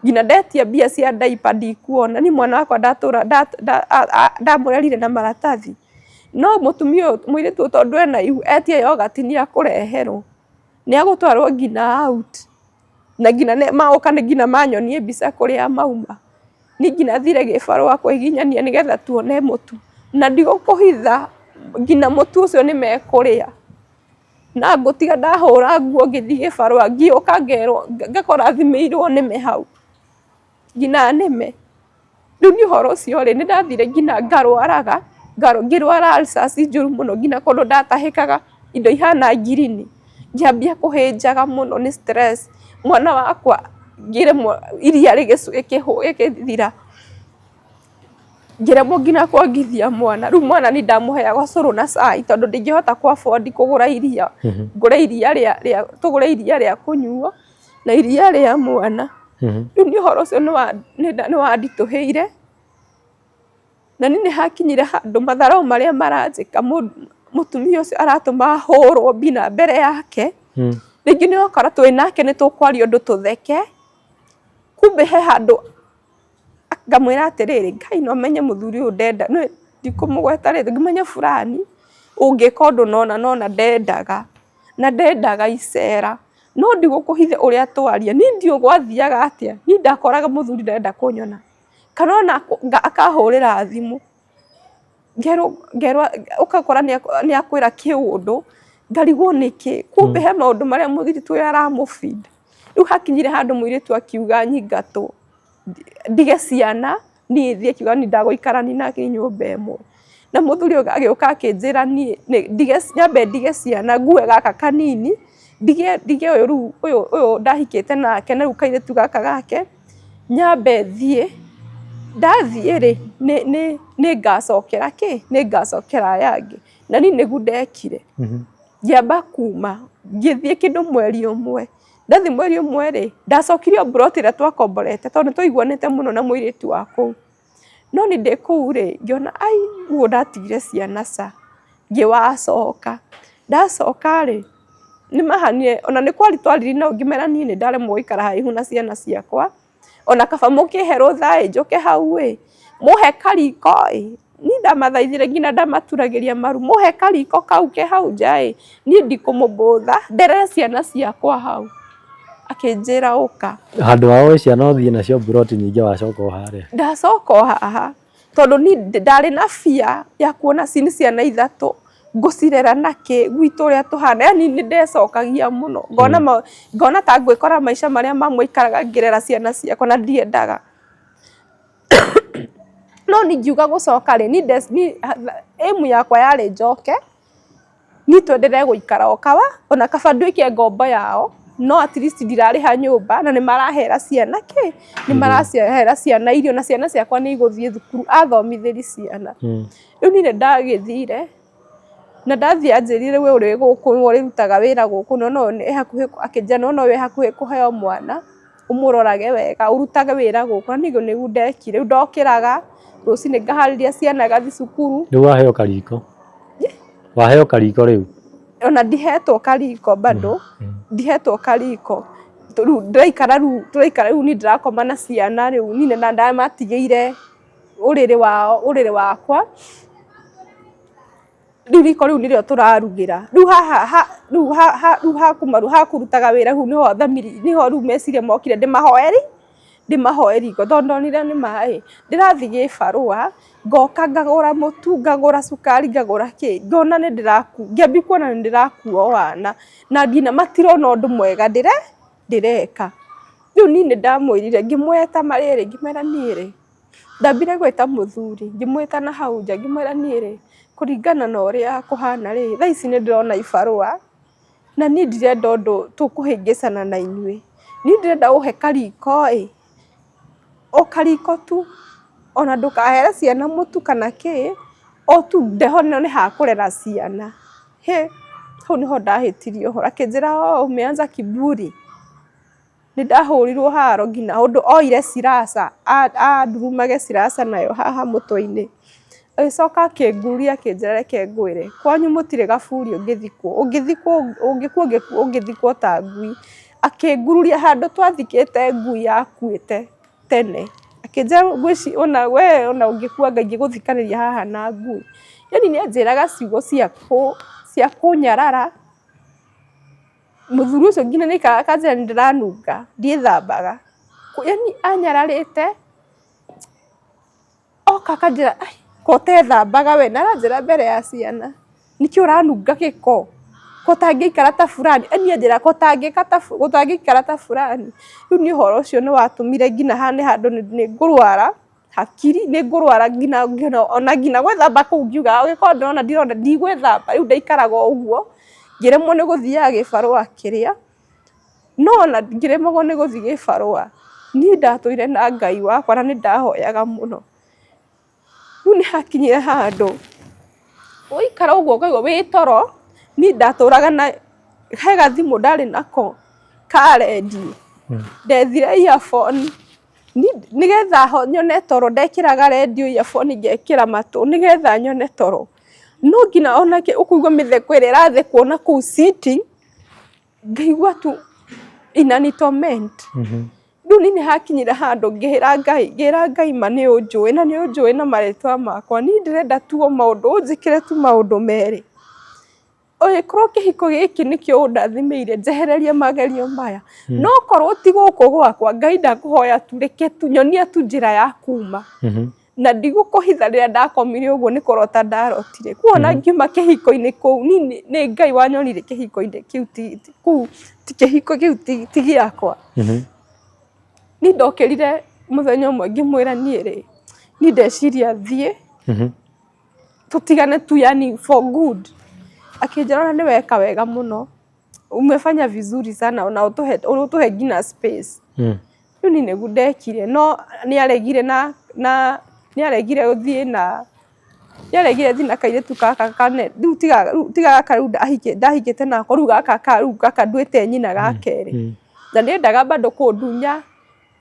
nginya ndetia mbia cia diaper ndikuona, niĩ mwana wakwa ndatũra ndamũrerire na maratathi. No mũtumia ũyũ mũirĩtu ũyũ tondũ ena ihu, etia yogati nĩ ekũreherwo, nĩ egũtwarwo nginya out. Na nginya magoka nginya manyonie mbica kũrĩa mauma. Niĩ nginya thire gĩbarũa kwĩginyania nĩgetha tuone mũtu, na ndigũkũhitha nginya mũtu ũcio nĩ mekũrĩa. Na ngũtiga ndahũra nguo ngĩthiĩ gĩbarũa ngĩũka ngerwo ngakora thimĩirwo nĩme hau, nginya nĩme. Rĩu niĩ ũhoro ũcio rĩ, nĩ ndathire nginya ngarwaraga, ngĩrwara ulcers njũru mũno nginya kũndũ ndatahĩkaga indo ihana ngirini, ngĩambia kũhĩnjaga mũno nĩ stress, mwana wakwa ngĩremwo iria rĩgĩthira, ngĩremwo nginya kuongithia mwana, rĩu mwana niĩ ndamũheaga ũcũrũ na cai tondũ ndingĩhota kũ afford kũgũra iria, ngũre iria rĩa tũgũre iria rĩa kũnyuo na iria rĩa mwana. Rĩu niĩ ũhoro ũcio nĩ wanditũhĩire, na niĩ nĩ hakinyire handũ matharaũ marĩa maranjĩka mũtumia ũcio aratũma hũrwo nginya mbere yake, rĩngĩ nĩ ũgakora twĩ nake nĩ tũkwaria ũndũ tũtheke, kumbe he handũ ngamwĩra atĩrĩrĩ, Ngai no menye mũthuri ũyũ ndenda, ndikũmũgweta rĩtwa, ngĩmenye fulani ũngĩka ũndũ nona nona ndendaga, na ndendaga icera. No ndigũkũhitha ũrĩa twaria, niĩ ndiũĩ gwathiaga atĩa, niĩ ndakoraga mũthuri ndarenda kũnyona, kana ona akahũrĩra thimũ, ngerwo ngerwo ũgakora nĩ akwĩra kĩũndũ, ngarigwo nĩkĩ, kumbe he maũndũ marĩa mũirĩtu ũyũ aramũ feed. Rĩu hakinyire handũ mũirĩtu akiuga nyingatwo, ndige ciana niĩ thiĩ akiuga niĩ ndagũikarania nake nyũmba ĩmwe. Na mũthuri ũyũ agĩũka akĩnjĩra niĩ ndige nyambe ndige ciana ngue gaka kanini, ndige ndige ũyũ rĩu ũyũ ũyũ ndahikĩte nake na rĩu kairĩtu gaka gake, nyambe thiĩ, ndathiĩ rĩ nĩngacokera kĩ, nĩngacokera aya angĩ. Na niĩ nĩguo ndekire. Ngĩamba kuma, ngĩthiĩ kĩndũ mweri ũmwe. Ndathiĩ mweri ũmwe rĩ, ndacokire o mburoti ĩrĩa twakomborete tondũ nĩ twaiguanĩte mũno na mũirĩtu wa kũu. No niĩ ndĩ kũu rĩ, ngĩona ai ũguo ndatigire ciana ca, ngĩwacoka. Ndacoka rĩ, nĩ mahanire ona nĩ kwaria twaririe nao ngĩmera niĩ nĩ ndaremwo gũikara haraihu na ciana ciakwa. Ona kaba mũkĩhe rũtha ĩ, njũke hau ĩ, mũhe kariko ĩ, niĩ ndamathaithire nginya ndamaturagĩria maru, mũhe kariko kau ke hau nja ĩ, niĩ ndikũmũbother, nderere ciana ciakwa hau. Akĩnjĩra ũka. Handũ ha woe ciana ũthiĩ nacio mburoti nyingĩ wacoka o harĩa. Ndacoka o haha. Tondũ niĩ ndarĩ na fear ya kuona ici nĩ ciana ithatũ, ngũcirera nakĩ, gwitũ ũrĩa tũhana, yaani nĩ ndecokagia mũno, ngona ngona ta ngwĩkora maica marĩa mamwe ikaraga ngĩrera ciana ciakwa na ndiendaga. No niĩ ingiuga gũcoka rĩ, niĩ aim yakwa yarĩ njoke. Niĩ twenderee gũikara o kawa, ona kaba nduĩke ngombo yao, no at least ndirarĩha nyũmba na nĩ marahera ciana kĩ, nĩ marahera ciana irio na ciana ciakwa nĩ igũthiĩ thukuru, athomithĩri ciana. Rĩu niĩ nĩ ndagĩthire, na ndathiĩ anjĩrire we ũrĩ gũkũ nĩwe ũrĩrutaga wĩra gũkũ na no wĩ hakuhĩ, akĩnjĩra nĩwona wĩ hakuhĩ kũheo mwana, ũmũrorage wega, ũrutage wĩra gũkũ, na niĩ ũguo nĩguo ndekire, rĩu ndokĩraga rũcinĩ ngaharĩria ciana igathiĩ cukuru. Rĩu waheo kariko? Waheo kariko rĩu? Ona ndihetwo kariko bado, ndihetwo kariko, rĩu ndĩraikara rĩu tũraikara rĩu niĩ ndĩrakoma na ciana rĩu niĩ na ndamatigĩire ũrĩrĩ wao ũrĩrĩ wakwa, rĩu riko rĩu nĩrĩo tũrarugĩra, rĩu haha rĩu rĩu hakũrutaga wĩra rĩu nĩho thamiri nĩho rĩu meciria mokire ndĩmahoe rĩ ndĩmahoe riko tondũ ndonire nĩ ma ĩ, ndĩrathiĩ gĩbarũa, ngoka ngagũra mũtu, ngagũra cukari, ngagũra kĩ, ngona nĩ ndĩrakua, ngĩambia kuona nĩ ndĩrakua wana, na nginya matirona ũndũ mwega ndĩreka. Rĩu niĩ nĩ ndamwĩrire ngĩmweta marĩrĩ ngĩmwĩra niĩ rĩ, ndambire gwĩta mũthuri, ngĩmwĩta na hau nja ngĩmwĩra niĩ rĩ, kũringana na ũrĩa kũhana rĩ, thaa ici nĩ ndĩrona ibarũa, na niĩ ndirenda ũndũ tũkũhĩngĩcana na inyuĩ, niĩ ndĩrenda ũhe kariko ĩ, o kariko tu, ona ndũkahere ciana mũtu kana kĩ, o tu ndeho nĩ ha kũrera ciana. Hĩ, hau nĩho ndahĩtirie ũhoro, akĩnjĩra oh umeanza kiburi. Nĩ ndahũrirwo haro nginya ũndũ oire ciraca andurumage ciraca nayo haha mũtwe-inĩ. Agĩcoka akĩnguria akĩnjĩra reke ngwĩre, kwanyu mũtirĩ gaburi ũngĩthikwo, ũngĩthikwo ũngĩkua ũngĩthikwo ta ngui. Akĩngururia handũ twathikĩte ngui yakuĩte tene, akĩnjĩra ngwĩciria ona we ona ũngĩkua anga ingĩgũthikanĩria haha na ngui. Yaani nĩ anjĩraga ciugo cia kũnyarara, mũthuri ũcio nginya nĩ aikaraga akanjĩra nĩ ndĩranunga, ndiĩthambaga. Yaani anyararĩte. Oka akanjĩra, "Ai, ko ũtethambaga we?" Na aranjĩra mbere ya ciana, "Nĩkĩ ũranunga gĩko? Ko ũtangĩikara ta fulani?" Yaani anjĩra ko ũtangĩka ta ũtangĩikara ta fulani. Rĩu niĩ ũhoro ũcio nĩ watũmire nginya hane handũ nĩ ngũrwara hakiri, nĩ ngũrwara nginya ona nginya gwĩthamba kũu ngiugaga gĩko ndĩrona ndirona ndigwĩthamba. Rĩu ndaikaraga o ũguo ngĩremwo nĩ gũthiaga gĩbarũa kĩrĩa. No ona ngĩremagwo nĩ gũthiĩ gĩbarũa, niĩ ndatũire na Ngai wakwa na nĩ ndahoyaga mũno. Rĩu nĩ hakinyire handũ, waikara ũguo ũkaigua wĩ toro, niĩ ndatũraga na, he gathimũ ndarĩ nako ka rendio, ndethire earphone nĩgetha nyone toro ndekĩraga rendio earphone ngekĩra matũ nĩgetha nyone toro. No nginya ona ũkũigua mĩtheko ĩrĩa ĩrathekwo nakũu sitting. Ngaigua tu inani torment. Rĩu niĩ nĩ hakinyire handũ ngĩra Ngai, ngĩra Ngai ma nĩ ũnjũĩ na nĩ ũnjũĩ na marĩtwa makwa, niĩ ndĩrenda tu o maũndũ, ũnjĩkĩre tu maũndũ merĩ. Angĩkorwo kĩhiko gĩkĩ nĩkĩo ũndathimĩire njehererie magerio maya, no korwo ti gũkũ gwakwa, Ngai ndakũhoya tu reke tu nyonia tu njĩra ya kuma. Na ndigũkũhitha rĩrĩa ndakomire ũguo nĩ kũrota ndarotire. Kuona ngiuma kĩhiko-inĩ kũu, niĩ nĩ Ngai wanyonire kĩhiko-inĩ kĩu kũu ti kĩhiko kĩu ti gĩakwa. Niĩ ndokĩrire mũthenya ũmwe ngĩmwĩra niĩ rĩ, niĩ ndeciria thiĩ tũtigane tu yani for good. Akĩnjĩra ona nĩ weka wega mũno, umefanya vizuri sana na ũtũhe ũtũhe nginya space. Rĩu niĩ nĩguo ndekire no nĩ aregire na na nĩ aregire gũthiĩ na nĩ aregire thiĩ na kairĩtu gaka kane rĩu tiga tiga gaka rĩu ndahikĩte nako rĩu gaka ka rĩu gaka nduĩte nyina ga kerĩ. Na nĩendaga bado kũndunya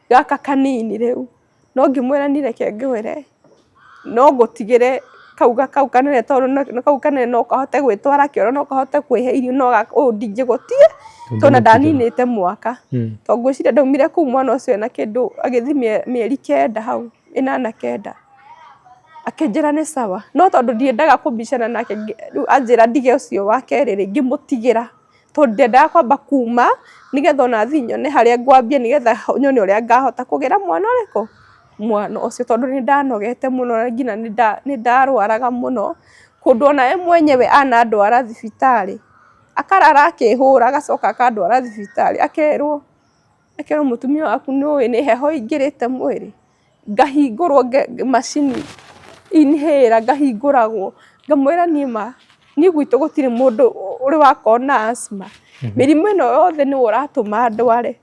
gaka kanini rĩu. No ngĩmwĩra niĩ reke ngwĩre no ngũtigĩre kau kau kanene tondũ kau kanene no kahote gwĩtwara kĩoro no kahote kwĩhe irio no ũyũ ndingĩgũtiga tondũ ona ndaninĩte mwaka. Tondũ ngwĩciria ndaumire kũu mwana ũcio ena kĩndũ agĩthiĩ mĩeri kenda hau, ĩnana kenda. Akĩnjĩra nĩ sawa, no tondũ ndiendaga kũbicana nake rĩu anjĩra ndige ũcio wa kerĩ rĩ, ngĩmũtigĩra. Tondũ ndiendaga kwamba kuma nĩgetha ona thiĩ nyone harĩa ngwambia nĩgetha nyone ũrĩa ngahota kũgĩra mwana ũrĩkũ, mwana ũcio. Tondũ nĩ ndanogete mũno na nginya nĩ ndarwaraga mũno, kũndũ ona we mwenyewe anandwara thibitarĩ, akarara akĩhũra agacoka akandwara thibitarĩ akerwo, akerwo mũtumia waku nĩ ũĩ nĩ heho ĩingĩrĩte mwĩrĩ. Ngahingũrwo macini inhaler ngahingũragwo, ngamwĩra niĩ ma niĩ gwitũ gũtirĩ mũndũ ũrĩ wakorwo na asthma, mĩrimũ ĩno yothe nĩwe ũratũma ndware,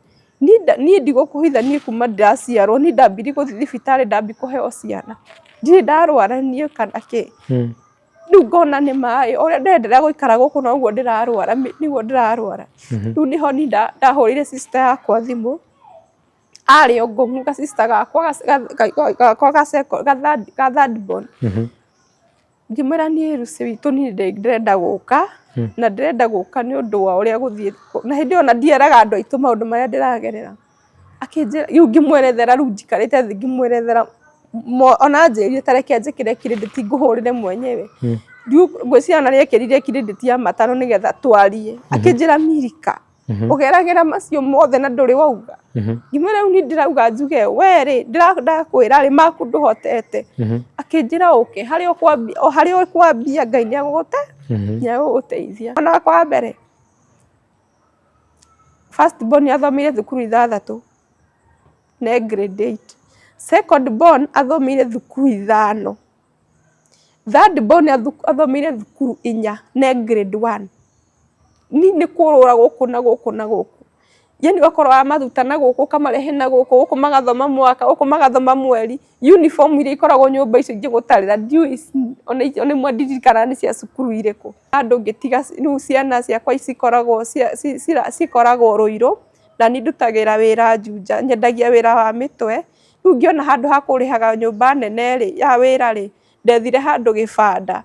niĩ ndigũkũhitha niĩ kuma ndĩraciarwo niĩ ndambirie gũthiĩ thibitarĩ ndambia kũheo ciana, ndirĩ ndarwara niĩ kana kĩ, rĩu ngona nĩ maĩ, o ũrĩa ndĩrenderea gũikara gũkũ noguo ndĩrarwara nĩguo ndĩrarwara, rĩu nĩho niĩ ndahũrĩire sister yakwa thimũ. Arĩ o ngũng'u ga sister gakwa gakwa ga third born. Ngĩmwĩra niĩ Lucy witũ niĩ ndĩrenda gũka na ndĩrenda gũka nĩ ũndũ wa ũrĩa gũthiĩte na hĩndĩ ĩyo ona ndieraga andũ aitũ maũndũ marĩa ndĩragerera. Akĩnjĩra rĩu ngĩmwerethera rĩu njikarĩte thĩ ngĩmwerethera ona anjĩrire ta reke njĩkĩre credit ngũhũrĩre mwenyewe. Rĩu ngwĩciria ona nĩekĩrire credit ya matano nĩgetha twarie. Akĩnjĩra Milika Ũgeragĩra macio mothe na ndũrĩ wauga. Ngĩmwĩra rĩu niĩ ndĩrauga njuge we rĩ ndakwĩra rĩ maku ndũhotete. Akĩnjĩra ũke harĩa ũkwambia o harĩa ũkwambia Ngai nĩ agũgũteithia. Mwana wakwa wa mbere first born athomeire thukuru ithathatũ na e grade eight. Second born athomeire thukuru ithano. Third born athomeire thukuru inya na e grade one. Niĩ nĩ kũrũra gũkũ na gũkũ na gũkũ. Yaani ũgakorwo wamaruta na gũkũ ũkamarehe na gũkũ, gũkũ magathoma mwaka, gũkũ magathoma mweri. Uniform iria ikoragwo nyũmba icio ingĩgũtarĩra ndiũĩ ona imwe ndirikanaga nĩ cia cukuru irĩkũ. Handũ ngĩtiga rĩu ciana ciakwa cikoragwo cikoragwo Rũirũ na niĩ ndutagĩra wĩra Juja, nyendagia wĩra wa mĩtwe. Rĩu ngĩona handũ ha kũrĩhaga nyũmba nene rĩ, ya wĩra rĩ, ndethire handũ gĩbanda.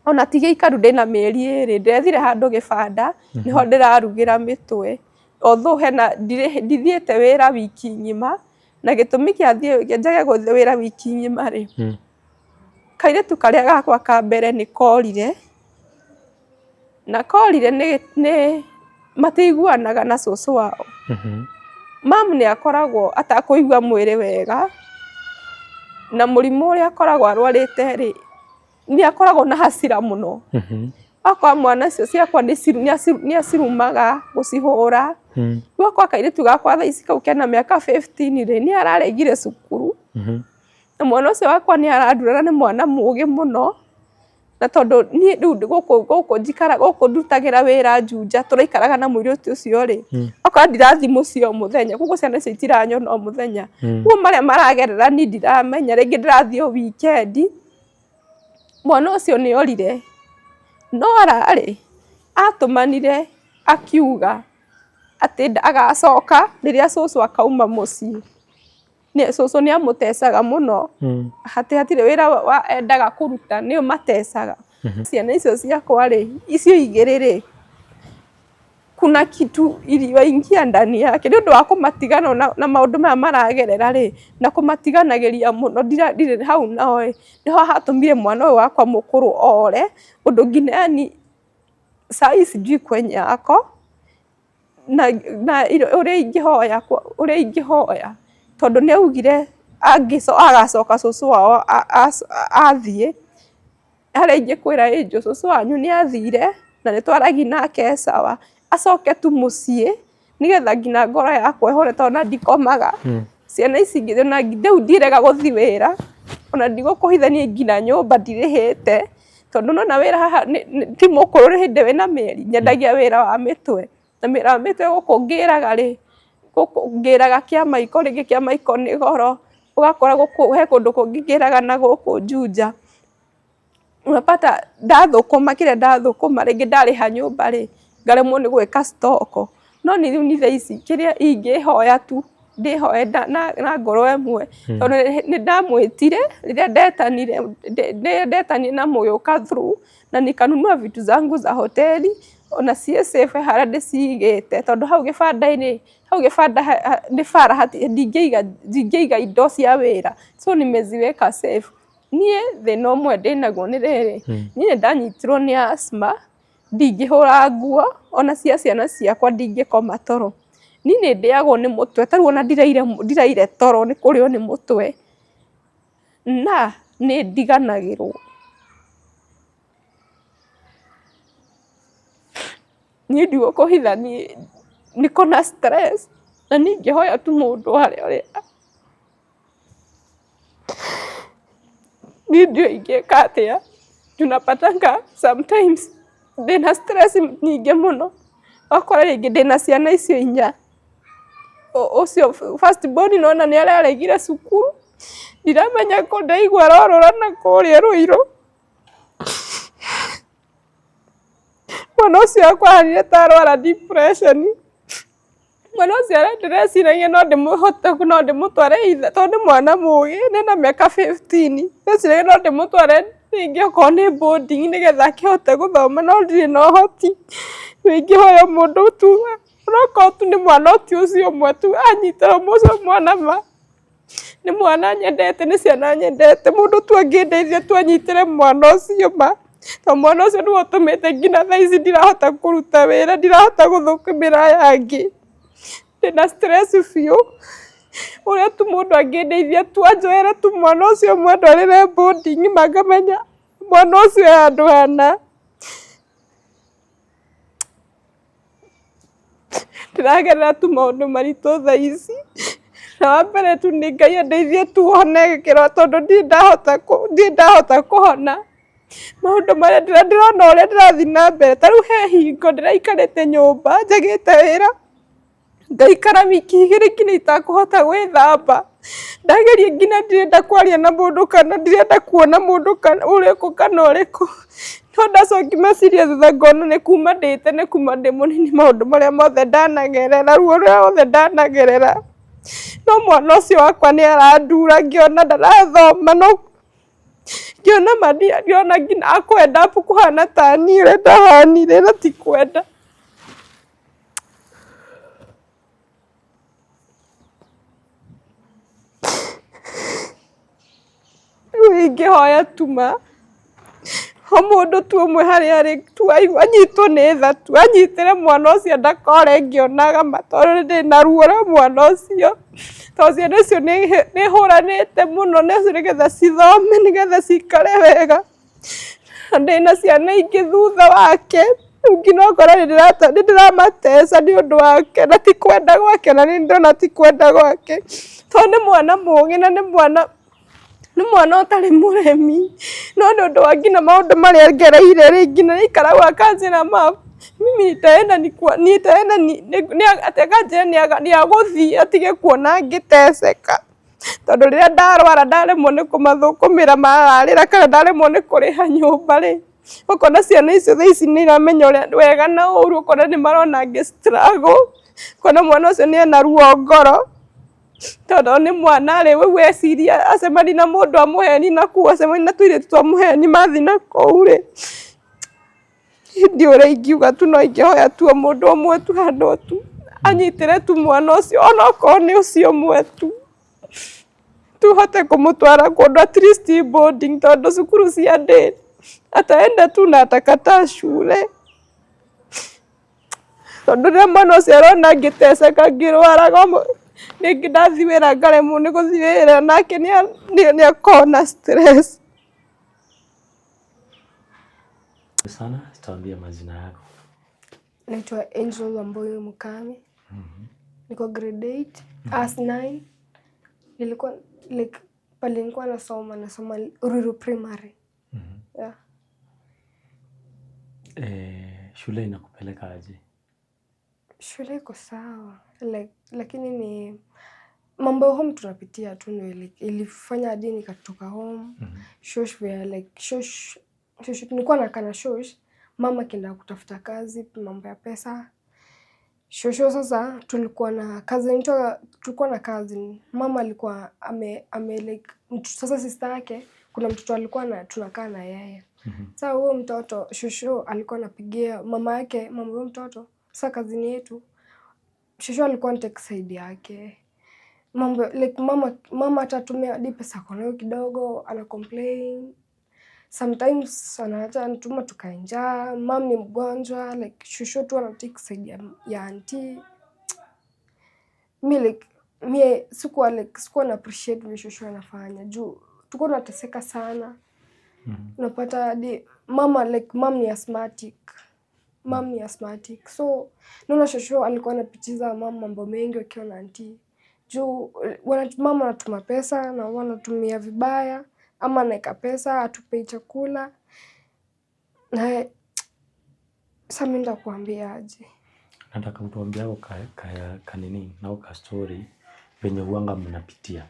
Ona ti gĩikaru ndĩna mĩeri ĩrĩ, ndethire handũ gĩbanda, nĩho ndĩrarugĩra mĩtwe. Although hena, ndithiĩte wĩra wiki ng'ima, na gĩtũmi kĩa thiĩ njage gũthiĩ wĩra wiki ng'ima rĩ, kairĩtu karĩa gakwa ka mbere nĩ korire, na korire nĩ matiiguanaga na cũcũ wao. Mamu nĩ akoragwo atakũigua mwĩrĩ wega, Na mũrimũ ũrĩa akoragwo arwarĩte rĩ, nĩ akoragwo na hasira mũno. Akora mwana ũcio ciakwa nĩ acirumaga gũcihũra. Rĩu akorwo kairĩtu gakwa thaa ici kau kena mĩaka 15 rĩ, nĩ araregire cukuru. Na mwana ũcio wakwa nĩ arandura na nĩ mwana mũgĩ mũno. Na tondũ niĩ rĩu gũkũ gũkũ njikaraga gũkũ ndutagĩra wĩra Juja tũraikaraga na mũirĩtu ũcio rĩ, okorwo ndirathiĩ mũciĩ o mũthenya, koguo ciana icio itiranyona o mũthenya. Koguo marĩa maragerera niĩ ndiramenya, rĩngĩ ndĩrathiĩ o wikendi, mwana ũcio nĩ orire. Nora rĩ, atũmanire akiuga atĩ agacoka rĩrĩa cũcũ akauma mũciĩ. Cũcũ nĩ amũtecaga mũno, atĩ hatirĩ wĩra endaga kũruta nĩo matecaga. Ciana icio ciakwa rĩ, icio igĩrĩ rĩ, kuna kitu iliwaingia ndani yake nĩ ũndũ wa kũmatigana na maũndũ maya maragerera rĩ, na kũmatiganagĩria mũno ndirĩ hau nao ĩ, nĩho hatũmire mwana ũyũ wakwa mũkũrũ ore, ũndũ nginya yani saa hii sijui kwenye ako. Na ũrĩa ingĩhoya ũrĩa ingĩhoya tondũ nĩ augire agacoka cũcũ wao athiĩ, harĩa ingĩkwĩra Angel cũcũ wanyu nĩ athire na nĩ twaragia nake e sawa, acoke tu mũciĩ nĩgetha nginya ngoro yakwa ĩhore tondũ ona ndikomaga. Ciana ici ingĩ ona rĩu ndirega gũthiĩ wĩra ona ndigũkũhitha niĩ nginya nyũmba ndirĩhĩte, tondũ nĩwona wĩra haha ti mũkũrũ hĩndĩ wĩna mĩeri, nyendagia wĩra wa mĩtwe, na wĩra wa mĩtwe gũkũ ngĩraga rĩ, gũkũ ngĩraga Kĩamaiko rĩngĩ Kĩamaiko nĩ goro, ũgakora gũkũ he kũndũ kũngĩ ngĩraga na gũkũ Juja. Unapata ndathũkũma kĩrĩa ndathũkũma rĩngĩ ndarĩha nyũmba rĩ, ngaremwo nĩ gwĩka stock. No niĩ rĩu niĩ thaa ici kĩrĩa ingĩhoya tu, ndĩhoe na ngoro ĩmwe, tondũ nĩ ndamwĩtire rĩrĩa ndetanire, rĩrĩa ndetanire na mũgĩũka through na nikanunua vitu zangu za hoteli ona ciĩ safe harĩa ndĩcigĩte, tondũ hau gĩbanda-inĩ, hau gĩbanda nĩ bara ndingĩiga indo cia wĩra, so nimeziweka safe. Niĩ thĩna ũmwe ndĩnaguo nĩ rĩrĩ, niĩ nĩ ndanyitirwo nĩ asthma, ndingĩhũra nguo ona cia ciana ciakwa ndingĩkoma toro. Niĩ nĩ ndĩagwo nĩ mũtwe, ta rĩu ona ndiraire toro nĩ kũrĩo nĩ mũtwe, na nĩ ndiganagĩrwo. Niĩ ndigũkũhitha niĩ niko na stress na niĩ ingĩhoya tu mũndũ harĩa ũrĩ. Niĩ ndiũĩ ingĩka atĩa, tunapatanga sometimes ndĩna stress nyingĩ mũno, ũgakora rĩngĩ ndĩna ciana icio inya, ũcio first born nĩwona nĩ araregire cukuru, ndiramenya kũ ndaigua arorũra na kũrĩa Ruiru. Mwana ũcio wakwa ahanire ta arwara depression. Mwana ũcio ndĩreciragia no ndĩmũhote no ndĩmũtware either tondũ nĩ mwana mũgĩ ena mĩaka 15, ndĩreciragia no ndĩmũtware rĩngĩ okorwo nĩ boarding nĩgetha akĩhote gũthoma no ndirĩ na ũhoti. Rĩu ingĩhoya mũndũ tu onokorwo tu nĩ mwana ti ũcio ũmwe tu anyitĩre ũcio mwana ma. Nĩ mwana nyendete, nĩ ciana nyendete, mũndũ tu angĩndeithia tu anyitĩre mwana ũcio ma, tondũ mwana ũcio nĩwe ũtũmĩte nginya thaa ici ndirahota kũruta wĩra, ndirahota gũthũkũmĩra aya angĩ, ndĩna stress biũ, ũrĩa tu mũndũ angĩndeithia tu anjoere tu mwana ũcio ũmwe andwarĩre boarding ma ngamenya mwana ũcio e handũ hana. Ndĩragerera tu maũndũ maritũ thaa ici, na wa mbere tu nĩ Ngai andeithie tu hone gĩkĩro tondũ ndirĩ ndahota kũhona. Maũndũ marĩa ndĩrona ũrĩa ndĩrathiĩ na mbere, ta rĩu he hingo ndĩraikarĩte nyũmba njagĩte wĩra. Ngaikara wiki igĩrĩ nginya itakũhota gwĩthamba, ndageria nginya ndirenda kwaria na mũndũ kana ndirenda kuona mũndũ kana ũrĩkũ kana ũrĩkũ, no ndacokia meciria thutha ngona nĩ kuma ndĩ tene kuma ndĩ mũnini maũndũ marĩa mothe ndanagerera, ruo rũrĩa ruothe ndanagerera, no mwana ũcio wakwa nĩ arandura ngĩona ndarathoma no ngĩona ma ndĩrona nginya akwenda kũhana ta niĩ ũrĩa ndahanire na ti kwenda. Rĩu ingĩhoya tu ma, O mũndũ tu ũmwe harĩa arĩ tu anyitwo nĩ tha tu, anyitĩre mwana ũcio ndakore ngĩonaga ma, tondũ ndĩna ruo rwa mwana ũcio, tondũ ciana icio nĩ hũranĩte mũno nacio nĩgetha cithome, nĩgetha cikare wega. Na ndĩna ciana ingĩ thutha wake, rĩu nginya ũkora nĩ ndĩramateca nĩ ũndũ wake, na ti kwenda gwake, na nĩ ndĩrona ti kwenda gwake, tondũ nĩ mwana mũgĩ na nĩ mwana ũtarĩ mũremi, no nĩ ũndũ wa nginya maũndũ marĩa ngereire rĩ, nginya nĩ aikaragwo akanjĩra, "Ma, mimi nitaenda nitaenda," atĩ akanjĩra nĩ agũthiĩ atige kuona ngĩteceka, tondũ rĩrĩa ndarwara ndaremwo nĩ kũmathũkũmĩra mararĩra, kana ndaremwo nĩ kũrĩha nyũmba rĩ, ũkona ciana icio thaa ici nĩ iramenya ũrĩa wega na ũru, ũkona nĩ marona ngĩ struggle, ũkona mwana ũcio nĩ ena ruo ngoro, tondũ nĩ mwana rĩ, rĩu eciria acemania na mũndũ amũheni na kũu, acemania na tũirĩtu twa mũheni mathiĩ na kũu rĩ, ndiũĩ ũrĩa ingiuga tu, no ingĩhoya tu o mũndũ ũmwe tu handũ tu anyitĩre tu mwana ũcio, onokorwo nĩ ũcio ũmwe tu, tuhote kũmũtwara kũndũ at least boarding, tondũ cukuru cia day ataenda tu na atakataa shule, tondũ rĩrĩa mwana ũcio arona ngĩteceka ngĩrwaraga, rĩngĩ ndathiĩ wĩra ngaremwo nĩ gũthiĩ wĩra, nake nĩ akoragwo na stress. Sana, tuambie majina yako. Naitwa Angel Wambui Mukami. Niko grade 8, as 9. Nilikuwa like pale nilikuwa nasoma Ruiru Primary. Yeah. Shule inakupeleka aje? Shule iko sawa. Like, lakini ni mambo ya home tunapitia tu ndio ilifanya hadi nikatoka home. Shosh were like shosh, shosh nilikuwa nakaa na shosh, mama akienda kutafuta kazi, mambo ya pesa. Shosho sasa tulikuwa na cousin, tulikuwa na cousin. Mama alikuwa ame like sasa sister yake kuna mtoto alikuwa na tunakaa na yeye. Sasa huyo mtoto shosho alikuwa anapigia mama yake, mama huyo mtoto, sasa cousin yetu. Shosho alikuwa anatake side yake. Mambo like mama atatumia hadi pesa ako nayo kidogo, ana complain. Sometimes anaacha anatuma tukae njaa, mum ni mgonjwa, like shosho tu ana take side ya auntie. Mi like mi sikuwa like sikuwa na appreciate vile shosho anafanya juu tulikuwa tunateseka sana. Unapata hadi mama like mum ni asthmatic. Mum ni asthmatic. So naona shosho alikuwa anapitiza mum mambo mengi wakiwa na auntie. Juu mama anatuma pesa na wanatumia vibaya ama anaeka pesa hatupei chakula. Na sasa mi nitakuambia aje. Nataka utuambie hako ka nini nao ka story venye huanga mnapitia.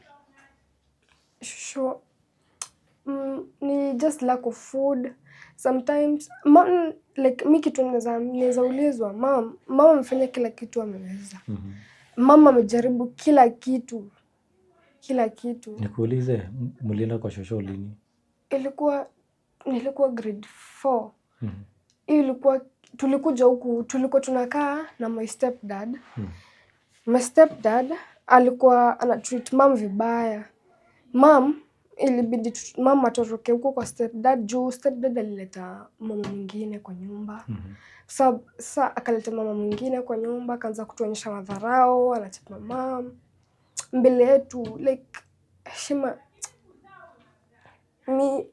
Shosho ni just lack of food. Sometimes mum like mi kitu naeza ulizwa mum, mama amefanya kila kitu ameweza. Mama amejaribu kila kitu. Kila kitu. Nikuulize, mlienda kwa shosho lini? Ilikuwa nilikuwa grade 4. Hii ilikuwa tulikuja huku, tulikuwa tunakaa na my stepdad. My stepdad alikuwa ana treat mum vibaya. Mum ilibidi mum atoroke huko kwa stepdad juu stepdad alileta mama mwingine kwa nyumba. Sa akaleta mama mwingine kwa nyumba, akaanza kutuonyesha madharau, anachapa mum mbele yetu, like heshima mi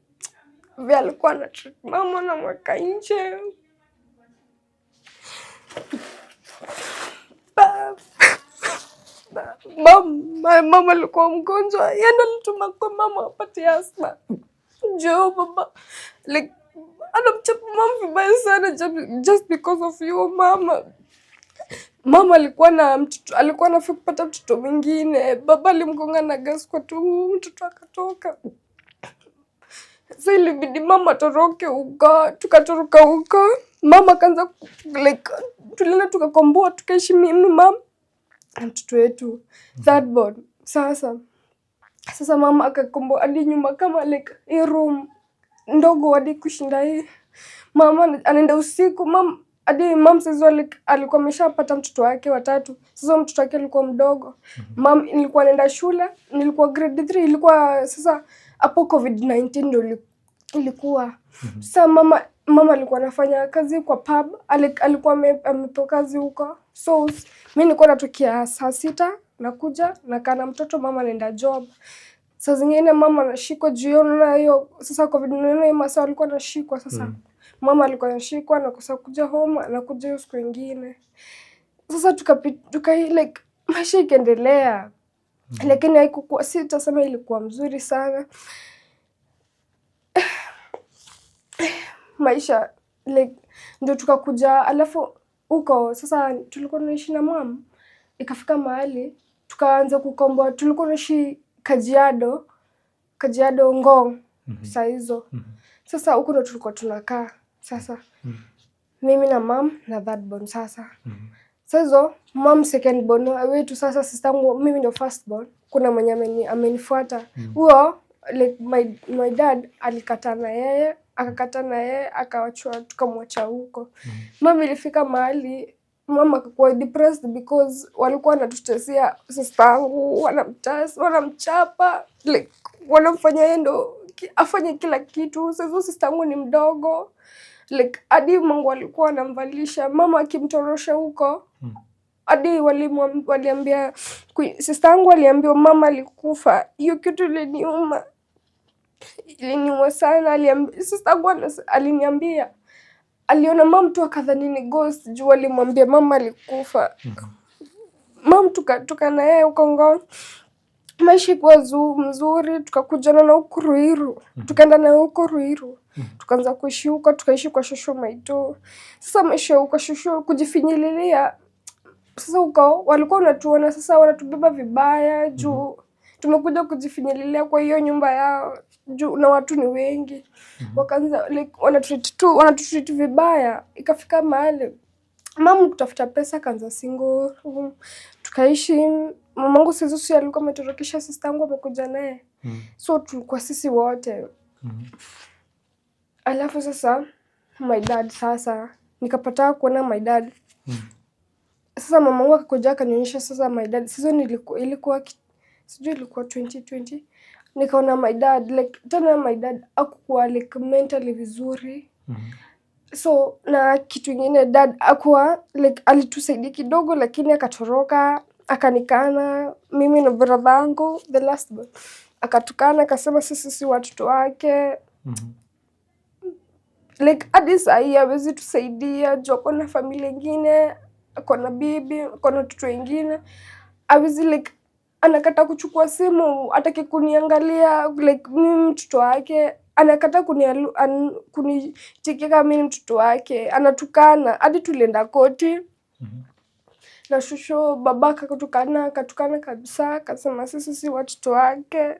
vile alikuwa ana treat mama, anamweka nje. Mama alikuwa mgonjwa, yeye ndo alituma kwa mama apate asthma. Njoo baba, like anamchapa mama vibaya sana just because of you mama. Mama alikuwa na mtoto, alikuwa anafaa kupata mtoto mwingine. Baba alimgonga na gas kwa tumbo, mtoto akatoka. Sasa ilibidi mama atoroke huko, tukatoroka huko. Mama akaanza like tulienda tukakomboa, tukaishi mimi, mama na mtoto wetu third born. Sasa mama akakomboa hadi nyumba kama like hii room ndogo hadi kushinda hii. Mama anaenda usiku, mam hadi mam sasa like alikuwa ameshapata mtoto wake watatu. Sasa mtoto wake alikuwa mdogo. Mam nilikuwa naenda shule, nilikuwa grade 3, ilikuwa sasa hapo COVID-19 ndio Ilikuwa sasa mama alikuwa anafanya kazi kwa pub, alikuwa amepewa kazi huko, so mi nilikuwa natokea saa 6, nakuja nakaa na mtoto, mama anaenda job. Saa zingine mama anashikwa juu hiyo, unaona hiyo sasa COVID, unaona hiyo masaa alikuwa anashikwa sasa. Mama alikuwa anashikwa, anakosa kuja home, anakuja hiyo siku ingine. Sasa tuka like maisha ikaendelea, lakini haikukuwa, sitasema ilikuwa mzuri sana maisha. Like ndio tukakuja, alafu huko sasa tulikuwa tunaishi na mum, ikafika mahali tukaanza kukomboa. Tulikuwa tunaishi Kajiado, Kajiado Ngong saa hizo. Sasa huko ndo tulikuwa tunakaa sasa, mimi na mum na third born sasa. Sasa hizo mum second born wetu, sasa sistangu, mimi ndo first born, kuna mwenye amenifuata huo. Like my dad alikataa na yeye, akakataa na yeye, akawachwa, tukamwacha huko. Mama, ilifika mahali mama akakuwa depressed because walikuwa wanatutesia sister yangu, wanamtesa, wanamchapa, like wanamfanya yeye ndo afanye kila kitu. Sasa sister yangu ni mdogo, like hadi Mungu alikuwa anamvalisha, mama akimtorosha huko, hadi waliambia sister yangu, aliambiwa mama alikufa. Hiyo kitu iliniuma, iliniuma sana. Sister yangu aliniambia aliona mam tu akadhani ni ghost juu alimwambia mama alikufa. Mam tukatoka na yeye huko Ngong, maisha ikuwa mzuri, tukakujana na huku Ruiru, tukaenda na huko Ruiru, tukaanza kuishi huko, tukaishi kwa shosho Maito. Sasa maisha huko shosho kujifinyililia, sasa huko walikuwa wanatuona sasa wanatubeba vibaya juu tumekuja kujifinyililia kwa hiyo nyumba yao juu na watu ni wengi. Wakaanza like wanatreat tu, wanatutreat vibaya. Ikafika mahali mamu kutafuta pesa akaanza single room. Tukaishi, mamangu sizu si alikuwa ametorokesha sister yangu, amekuja naye, so tulikuwa sisi wote. Alafu sasa my dad, sasa nikapata kuona my dad. Sasa mamangu akakuja akanionyesha sasa my dad. Sasa ilikuwa sijui ilikuwa 2020, nikaona my dad, like tena my dad akukuwa like mentally vizuri. So na kitu ingine, dad akuwa like, alitusaidia kidogo lakini akatoroka, akanikana mimi na brother yangu the last born, akatukana, akasema sisi si watoto wake. Like hadi sahii hawezi tusaidia juu ako na familia ingine, ako na bibi, ako na watoto wengine, hawezi, like anakata kuchukua simu, hataki kuniangalia like mimi mtoto wake, anakata kuniitikia kama mimi ni mtoto wake, anatukana hadi tulienda koti na shosho, baba akatukana, akatukana kabisa, akasema sisi si watoto wake.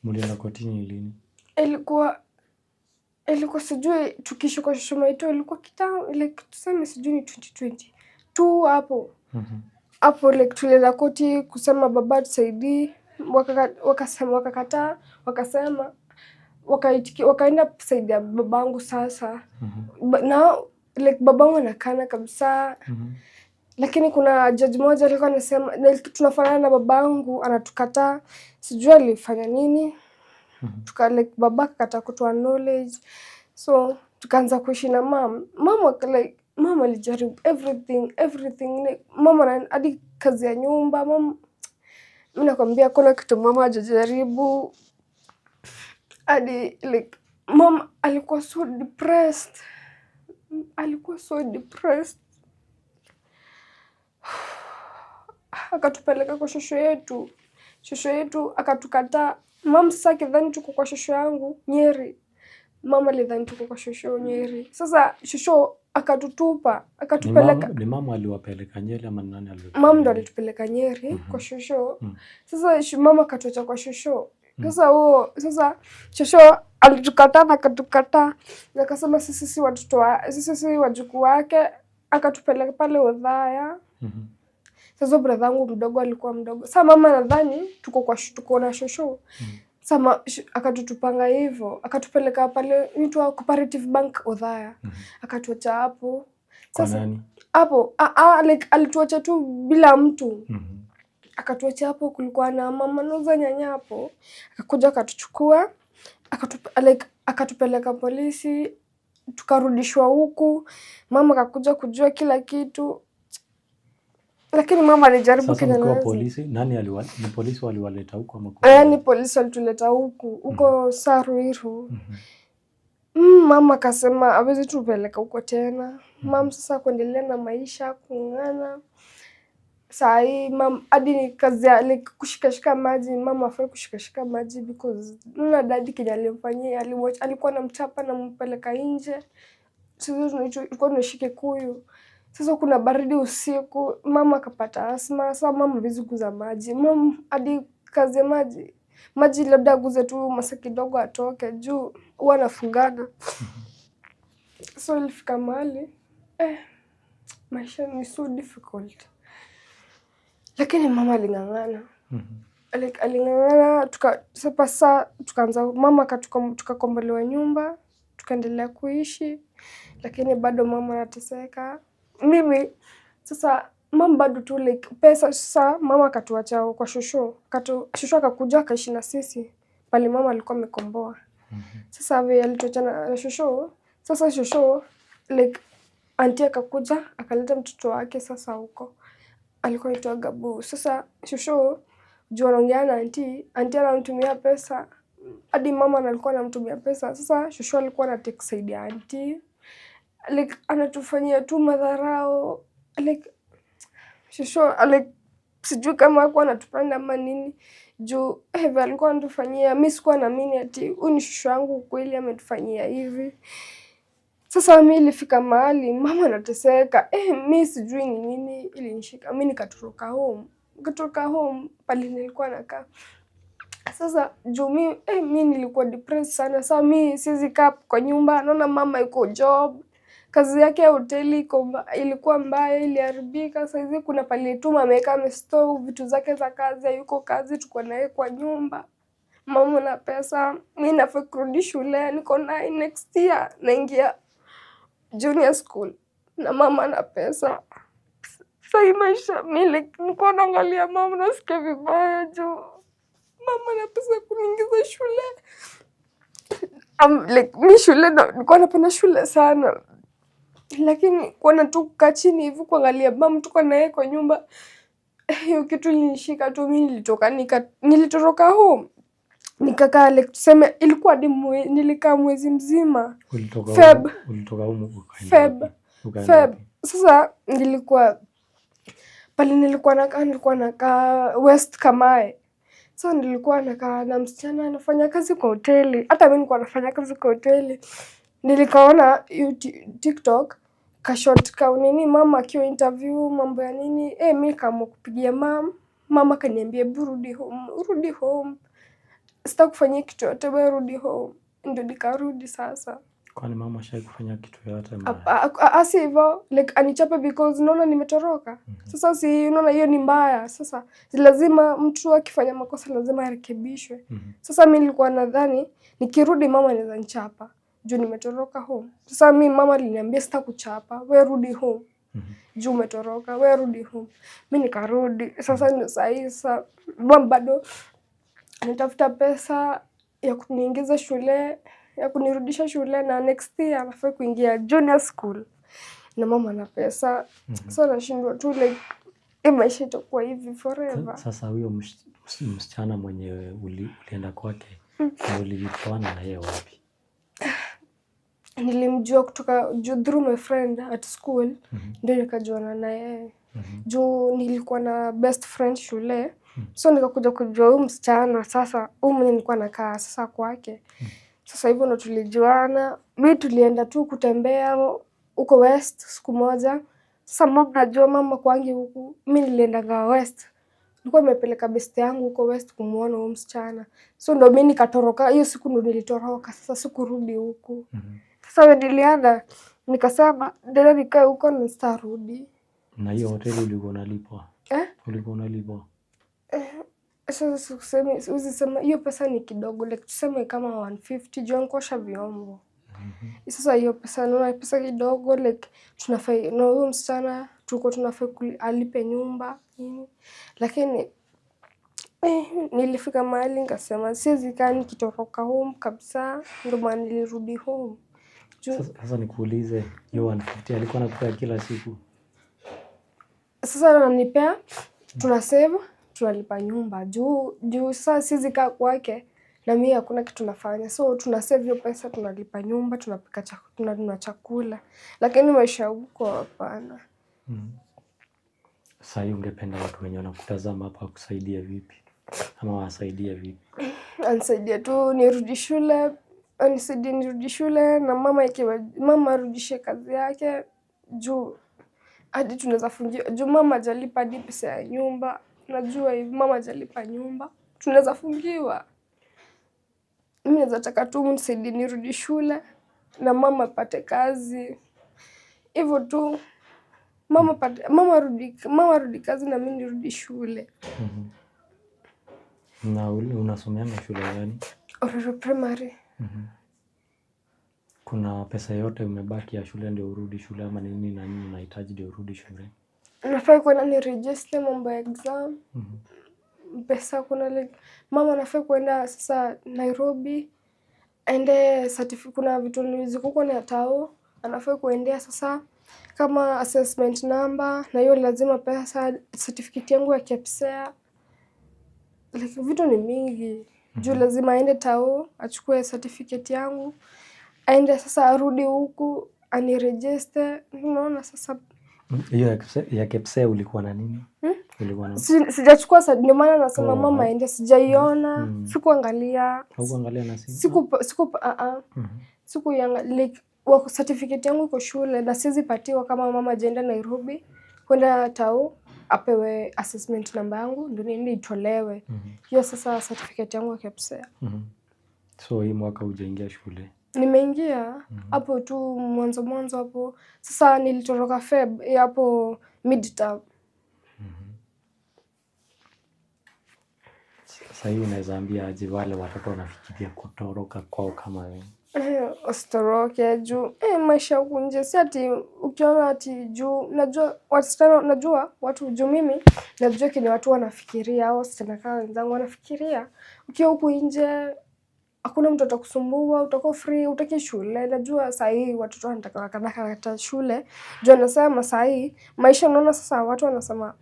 Mulienda kotini lini? Ilikuwa sijui tukiishi kwa shosho Maito, ilikuwa kitambo, like tuseme sijui ni 2020 tu hapo hapo. Like tulienda koti kusema baba tusaidii, wakasema, wakakataa, wakasema, wakaitikia, wakaenda kusaidia babangu sasa. Na like babangu anakana kabisa, lakini kuna judge moja alikuwa anasema like, tunafanana na babangu, anatukataa, sijui alifanya nini. Tuka like baba akakataa kutoa knowledge, so tukaanza kuishi na mam. Mama like mama alijaribu everything, everything, like mama hadi kazi ya nyumba mam, mi nakwambia kuna kitu mama hajajaribu. Hadi like mom alikuwa so depressed, alikuwa so depressed, akatupeleka kwa shosho yetu, shosho yetu akatukataa. Mam sasa akidhani tuko kwa shosho yangu Nyeri, mama alidhani tuko kwa shosho Nyeri. Sasa shosho akatutupa, akatupeleka. Ni mama aliwapeleka Nyeri ama ni nani aliwapeleka Mam ndo Nyeri? alitupeleka Nyeri kwa shosho. Sasa mama akatuacha kwa shosho. Sasa huo sasa shosho alitukataa na akatukataa na akasema sisi si watoto wa, sisi si wajukuu wake, akatupeleka pale Othaya. Sasa brother yangu mdogo alikuwa mdogo. Sasa mama nadhani tuko kwa tuko na shosho. Sasa akatutupanga hivyo, akatupeleka pale inaitwa Cooperative Bank Othaya. Akatuacha hapo. Kwa Sasa nani? hapo like alituacha tu bila mtu. Akatuacha hapo, kulikuwa na mama anauza nyanya hapo, akakuja akatuchukua, like, akatupeleka polisi, tukarudishwa huku. Mama akakuja kujua kila kitu, lakini mama alijaribu Sasa kenye mkiwa anaweza. polisi, nani aliwa, ni polisi waliwaleta huko ama Yaani polisi walituleta huku huko saa Ruiru. Mama akasema hawezi tupeleka huko tena. Mam sasa kuendelea na maisha kung'ang'ana. Saa hii mam hadi ni kazi ya like kushikashika maji, mama hafai kushikashika maji because unaona daddy kenye alimfanyia, alikuwa anamchapa anampeleka nje. Sisi tulikuwa tunaishi Kikuyu. Sasa kuna baridi usiku, mama akapata asthma. Sasa mama hawezi guza maji. Mam hadi kazi ya maji, maji labda aguze tu masaa kidogo atoke juu huwa anafungana. So ilifika mahali maisha ni so difficult, lakini mama aling'ang'ana, like aling'ang'ana. Sasa tukaanza mama tukakombolewa nyumba, tukaendelea kuishi, lakini bado mama anateseka. Mimi sasa mama bado tu like pesa. Sasa mama akatuacha kwa shosho, shosho akakuja akaishi na sisi pale mama alikuwa amekomboa. Sasa vile alituacha na shosho, sasa shosho like auntie akakuja akaleta mtoto wake sasa huko, alikuwa anaitwa Gabu. Sasa shosho juu anaongea na auntie, auntie anamtumia pesa hadi mama alikuwa anamtumia pesa. Sasa shosho alikuwa ana take side ya auntie, like anatufanyia tu madharau, like shosho like sijui kama hakuwa anatupenda ama nini juu hivi alikuwa anatufanyia. Mi sikuwa naamini ati huyu ni shosho yangu kweli ametufanyia hivi. Sasa mi ilifika mahali mama anateseka, mi sijui ni nini ilinishika, mi nikatoroka home, nikatoroka home pale nilikuwa nakaa. Sasa juu mi nilikuwa depressed sana. Sasa mi siwezi kaa kwa nyumba, naona mama yuko job, kazi yake ya hoteli ilikuwa mbaya, iliharibika. Saizi kuna pale tu ameweka amestore vitu zake za kazi, hayuko kazi, tuko naye kwa nyumba. Mama na pesa, mi nafaa kurudi shule, niko nine next year naingia junior school na mama na pesa. Sahii maisha mi like nilikuwa naangalia mama nasikia vibaya juu mama na pesa kuniingiza shule. Like mi shule nilikuwa napenda shule sana, lakini kuona tu kukaa chini hivi kuangalia mama tuko naye kwa nyumba, hiyo kitu ilinishika tu. Mi nilitoka nilitoroka home nikakaa like tuseme ilikuwa hadi nilikaa mwezi mzima. Ulitoka Feb. Ulitoka humu ukaenda Feb. wapi? Ukaenda Feb. wapi? Sasa nilikuwa pale nilikuwa nakaa West Kamae. So nilikuwa nakaa na msichana anafanya kazi kwa hoteli. Hata mimi nilikuwa nafanya kazi kwa hoteli. Nilikaona TikTok kashort ka nini mama akiwa interview mambo ya nini. Mi kaamua kupigia mam. Mama kaniambia hebu rudi home, rudi home. Sitakufanyia kitu yote, wewe rudi home. Ndio nikarudi sasa. Kwani mama ashai kufanya kitu yoyote mbaya? Si hivyo like anichape because naona nimetoroka. Sasa si unaona hiyo ni mbaya. Sasa si lazima mtu akifanya makosa lazima arekebishwe. Sasa mi nilikuwa nadhani nikirudi mama anaweza nichapa juu nimetoroka home. Sasa mi mama aliniambia sitakuchapa, we rudi home. Juu umetoroka, we rudi home. Mi nikarudi. Sasa ndio sahii sasa mama bado anatafuta pesa ya kuniingiza shule, ya kunirudisha shule na next year anafaa kuingia junior school na mama ana pesa. So nashindwa tu like hii maisha itakuwa hivi forever. Sasa huyo msichana mwenye ulienda kwake ulitoana na yeye wapi? Nilimjua kutoka juu through my friend at school, ndio nikajuana na yeye. Juu nilikuwa na best friend shule, so nikakuja kujua huyu msichana sasa, huyu mwenye nilikuwa nakaa sasa kwake. Sasa hivyo ndo tulijuana. Mi tulienda tu kutembea huko West siku moja. Sasa mama, najua mama kwangi huku, mi niliendanga West. Nilikuwa nimepeleka best yangu huko West kumuona huyo msichana. So ndo mi nikatoroka, hiyo siku ndo nilitoroka, sasa sikurudi huku. Sasa wenye nilienda nikasema ndio nikae huko na sitarudi. Na hiyo hoteli ulikuwa unalipwa? Eh? Ulikuwa unalipwa? Sasa sikusemi, siwezi sema hiyo pesa ni kidogo, like tuseme kama 150 juu ya kuosha vyombo. Sasa hiyo pesa naona pesa kidogo, like tunafai na huyo msichana tulikuwa tunafai alipe nyumba nini, lakini Nilifika mahali nikasema siwezi kaa nikitoroka home kabisa, ndio maana nilirudi home. Juu Sasa nikuulize, hiyo 150 alikuwa anakupea kila siku? Sasa ananipea, tuna save, tunalipa nyumba. Juu sasa siwezi kaa kwake na mimi hakuna kitu nafanya, so tuna save hiyo pesa, tunalipa nyumba, tunapika, tunanunua chakula, lakini maisha huko hapana. Sahii ungependa watu wenye wanakutazama hapa wakusaidie vipi ama wasaidie vipi? Anisaidie tu nirudi shule, anisaidie nirudi shule na mama, ikiwa mama arudishe kazi yake, juu hadi tunaweza fungiwa, juu mama hajalipa hadi pesa ya nyumba. Najua hivi mama hajalipa nyumba, tunaweza fungiwa. Mimi naweza taka tu mnisaidie nirudi shule na mama apate kazi, hivyo tu. Mama arudi kazi na mimi nirudi shule. Na unasomeanga shule gani? Ororo Primary. Kuna pesa yote umebaki ya shule ndio urudi shule, ama nini na nini unahitaji ndio urudi shule? Nafaa kwenda ni register mambo ya exam. Pesa kuna, like, mama anafaa kwenda sasa Nairobi aende kuna vitu ziko na tao anafaa kuendea sasa kama assessment number, na hiyo lazima pesa, certificate yangu ya KPSEA. Like, vitu ni mingi juu lazima aende tao achukue certificate yangu, aende sasa arudi huku aniregister, unaona sasa. Hiyo ya KPSEA ulikuwa na nini? Ulikuwa na Sijachukua, ndio maana nasema Oh, mama aende, sijaiona, sikuangalia. Haukuangalia na simu? Siku like, wako certificate yangu iko shule na siwezi patiwa kama mama hajaenda Nairobi kwenda tao apewe assessment namba yangu ndio niende itolewe. Hiyo sasa certificate yangu ya KPSEA. So hii mwaka hujaingia shule? Nimeingia hapo tu mwanzo mwanzo hapo. Sasa nilitoroka Feb ya hapo mid term. Sasa hii unaweza ambia aje wale watoto wanafikiria kutoroka kwao kama wewe? Usitoroke juu maisha huku nje si ati ukiona ati juu najua wasichana, najua watu, juu mimi najua kenye watu wanafikiria, au wasichana kama wenzangu wanafikiria ukiwa huku nje hakuna mtu atakusumbua, utakuwa free, utaki shule. Najua sahii watoto wanataka wakata shule juu wanasema sahii maisha, unaona sasa watu wanasema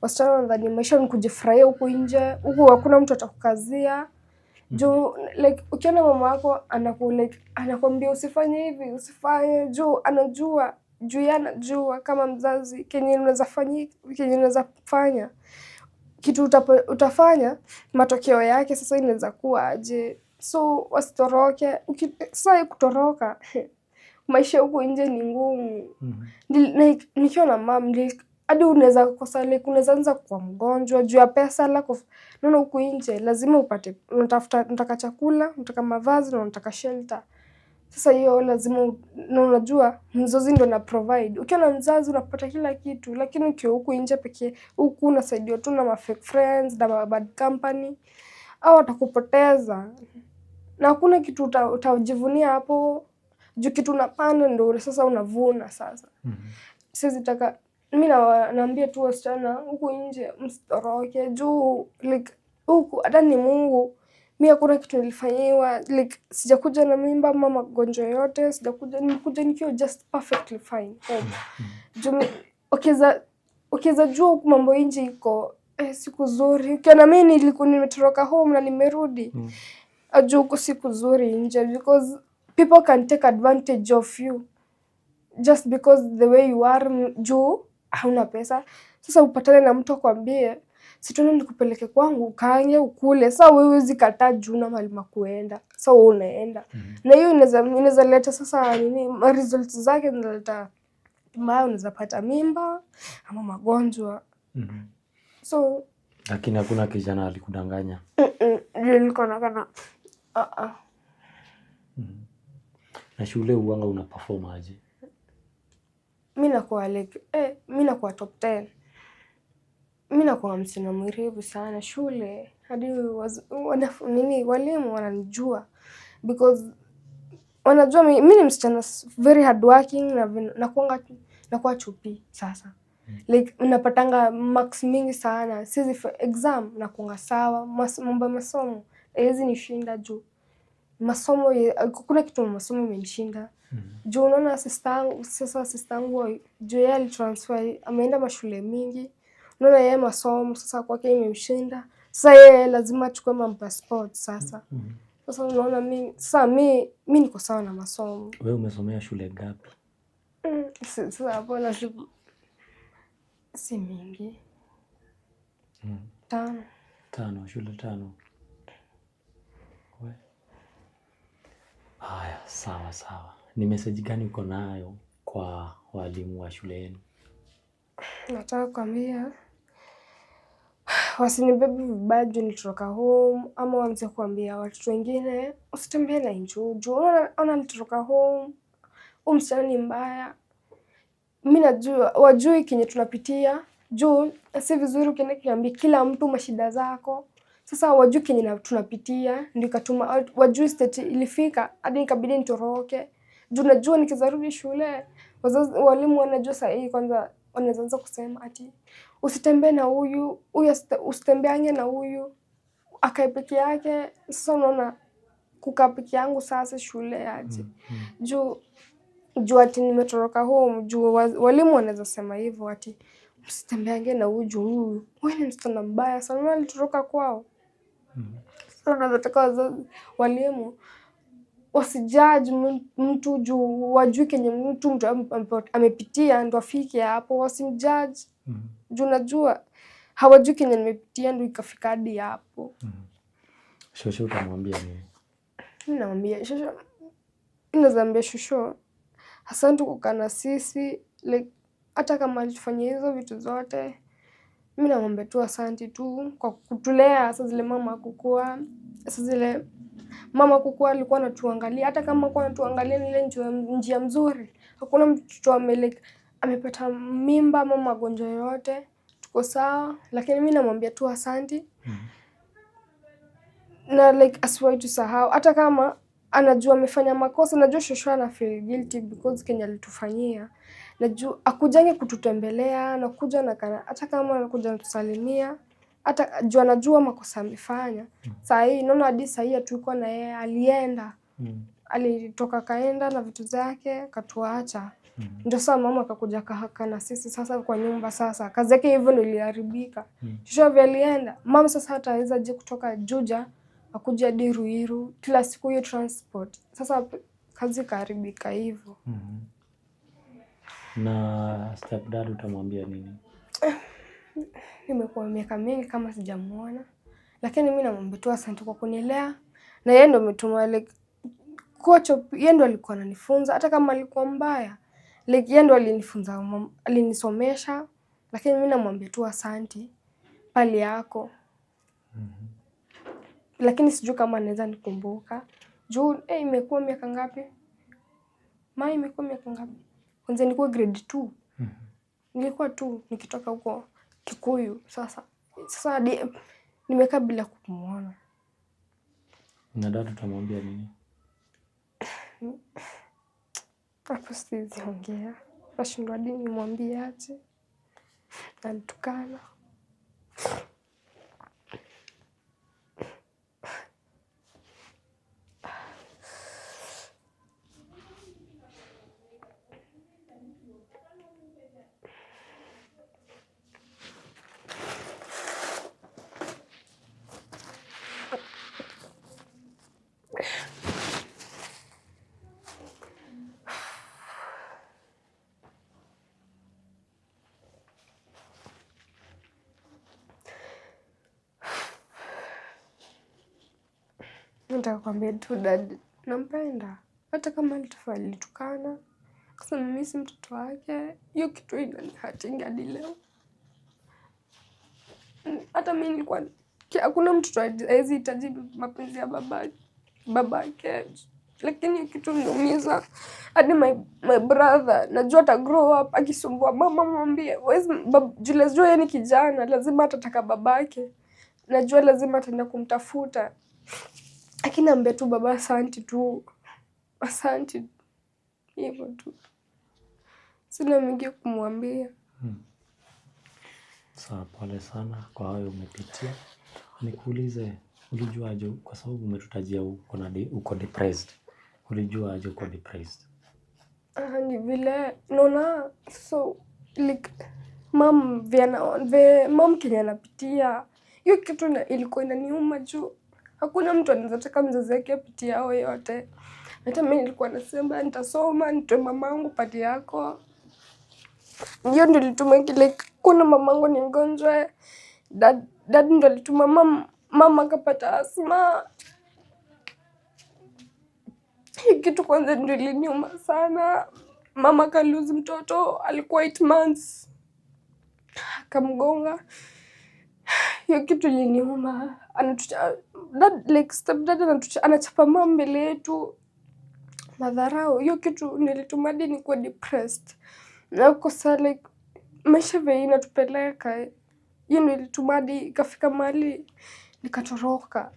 wasichana wanadhani maisha ni kujifurahia huku nje, huku hakuna mtu atakukazia juu, like, ukiona mama yako anaku like anakwambia usifanye hivi, usifanye, juu anajua, juu yeye anajua kama mzazi kenye unaweza fanyi, kenye unaweza fanya kitu utafanya, matokeo yake sasa inaweza kuwa aje. So wasitoroke. Sasa kutoroka, maisha huku nje ni ngumu. Like, nikiwa na mum, like, hadi unaweza kosa, like, unaweza anza kuwa mgonjwa juu ya pesa. Lack of, unaona huku nje lazima upate, unatafuta, unataka chakula, unataka mavazi na unataka shelter. Sasa hiyo lazima, na unajua mzazi ndo ana provide. Ukiwa na mzazi unapata kila kitu, lakini ukiwa huku nje pekee, huku unasaidiwa tu na ma fake friends na ma bad company, au watakupoteza na hakuna kitu utajivunia hapo, juu kitu unapanda ndo sasa unavuna sasa. Siwezi taka, mi naambia tu wasichana huku nje msitoroke, juu, like, huku hata ni Mungu, mi hakuna kitu nilifanyiwa, like, sijakuja na mimba ama magonjwa yoyote, sijakuja, nimekuja nikiwa just perfectly fine home. Juu ukiweza jua huku mambo nje iko siku zuri, ukiona mi nilikuwa nimetoroka home na nimerudi, ajua huku siku zuri nje, because people can take advantage of you just because the way you are, juu hauna pesa. Sasa upatane na mtu akwambie, "Si tuende nikupeleke kwangu ukaange ukule." Sasa wewe huwezi kataa juu huna mahali pa kuenda. Sasa wewe unaenda. Na hiyo inaweza leta sasa nini, results zake zinaleta mbaya, unaweza pata mimba ama magonjwa. So Lakini hakuna kijana alikudanganya? Nilikuwa nakana uh-uh. Na shule huwanga una perform aje? Mi nakuwa like, mi nakuwa top 10. Mi nakuwa msichana mwerevu sana shule, hadi nini, walimu wananijua because wanajua mi ni msichana very hardworking na nakuwa chupi sasa. Like unapatanga marks mingi sana. Sizi exam nakuanga sawa, mambo ya masomo haiwezi nishinda juu masomo kuna kitu masomo imenishinda. Juu unaona sister yangu, sasa sister yangu juu yeye alitransfer ameenda mashule mingi. Unaona yeye masomo sasa kwake imemshinda. Sasa yeye lazima achukue mambo ya sports sasa. Sasa unaona mi sasa mi niko sawa na masomo. Wewe umesomea shule ngapi? Sasa hapo na si mingi. 5. 5, shule 5. We. Haya, sawa sawa. Ni message gani uko nayo kwa walimu wa shule yenu? Nataka kuambia wasinibebe vibaya juu nilitoroka home, ama waanze kuambia watoto wengine usitembee na Inju juu ona alitoroka home, huyu msichana ni mbaya. Mi najua wajui kenye tunapitia juu si vizuri ukienda kuambia kila mtu mashida zako. Sasa wajui kenye tunapitia, ndio ikatuma wajui state ilifika hadi nikabidi nitoroke. Juu najua nikizarudi shule wazazi walimu wanajua saa hii kwanza wanaweza anza kusema ati usitembee na huyu, huyu usitembeange na huyu, akae peke yake. Sasa unaona kukaa peke yangu sasa shule aje. Juu ati nimetoroka home, juu walimu wanaweza sema hivyo ati msitembeange na huyu juu huyu huyu ni msichana mbaya sana, unaona alitoroka kwao. Sasa unaweza taka wazazi walimu wasijudge mtu juu wajui kenye mtu amepitia ndo afike hapo, wasimjudge. Juu najua hawajui kenye nimepitia ndo ikafika hadi hapo. Shosho utamwambia nini? Mimi namwambia shosho, mimi naweza ambia shosho asante kukaa na sisi, like hata kama alitufanyia hizo vitu zote, mimi namwambia tu asante tu kwa kutulea. Saa zile mama hakukua, saa zile mama kukua alikuwa anatuangalia, hata kama hakuwa anatuangalia ni ile njia mzuri. Hakuna mtoto amepata mimba ama magonjwa yoyote, tuko sawa, lakini mimi namwambia tu asante. Na like asiwahi tusahau, hata kama anajua amefanya makosa. Najua shosho ana feel guilty because kenye alitufanyia. Najua akujange kututembelea, anakuja na kana, hata kama anakuja kutusalimia, hata juu anajua makosa amefanya. Saa hii naona hadi saa hii hatuko na yeye, alienda. Alitoka kaenda na vitu zake akatuacha. Ndio sasa mama akakuja kakaa na sisi sasa kwa nyumba sasa. Kazi yake hivyo ndio iliharibika. Shosho vile alienda, mama sasa hataweza je kutoka Juja akuja hadi Ruiru kila siku hiyo transport. Sasa kazi ikaharibika hivyo. Na stepdad utamwambia nini? Nimekuwa miaka mingi kama sijamuona, lakini mimi namwambia tu asante kwa kunilea, na yeye ndo ametuma like coach, yeye ndo alikuwa ananifunza hata kama alikuwa mbaya, like yeye ndo alinifunza, alinisomesha, lakini mimi namwambia tu asante pali yako. Lakini sijui kama anaweza nikumbuka juu imekuwa miaka ngapi? Ma, imekuwa miaka ngapi? Kwanza nilikuwa grade 2. Nilikuwa tu nikitoka huko Kikuyu. Sasa hadi nimekaa bila kumuona. Na dad utamwambia nini? Hapo siwezi ongea, nashindwa hadi nimwambie aje. Alitukana. Nataka kuambia tu dad nampenda, hata kama alitukana, kasema mimi si mtoto wake. Hiyo kitu inanihatingi hadi leo. Hata mimi nilikuwa, hakuna mtoto hawezi hitaji mapenzi ya babake, lakini hiyo kitu inaumiza hadi my brother. Najua ata grow up akisumbua mama, mwambie juu najua yeye ni kijana, lazima atataka babake. Najua lazima ataenda kumtafuta, lakini ambia tu baba asante tu, asante hivyo tu, sina mingi kumwambia. Sawa, pole sana kwa hayo umepitia. Nikuulize, ulijua aje, kwa sababu umetutajia uko depressed. Ulijua aje uko depressed? Ah, ni vile naona, so like mum ve mum kenye anapitia, hiyo kitu ilikuwa inaniuma juu hakuna mtu anaweza taka mzazi wake apitie hao yote. Hata mi nilikuwa nasema nitasoma nitoe mamangu pati yako. Hiyo ndio ilituma like kuna mamangu ni mgonjwa, dad ndo alituma mama akapata asma. Hii kitu kwanza ndio iliniuma sana. Mama akalose mtoto, alikuwa 8 months, akamgonga. Hiyo kitu iliniuma. Dad, like stepdad anachapa mama mbele yetu, madharau. Hiyo kitu nilituma hadi nikuwe depressed na kosa like maisha vile inatupeleka. Hiyo ndio ilituma hadi ikafika mahali nikatoroka.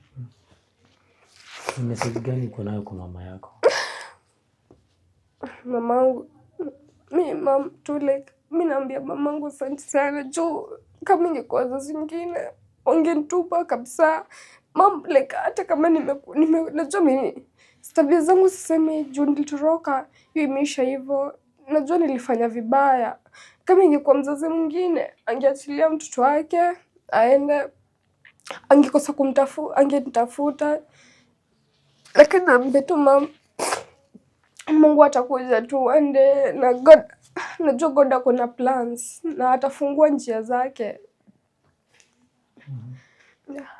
Ni message gani uko nayo kwa mama yako? Mamangu, mi mam tu like mi naambia mamangu asante sana juu kama ingekuwa wazazi wengine wangenitupa kabisa. Mam, like hata kama najua mimi tabia zangu sisemi juu nilitoroka, hiyo imeisha hivyo. Najua nilifanya vibaya. Kama ingekuwa mzazi mwingine angeachilia mtoto wake aende, angekosa angenitafuta. Lakini naambia tu mam, Mungu atakuja tu one day na God, najua God ako na plans na atafungua njia zake. Yeah.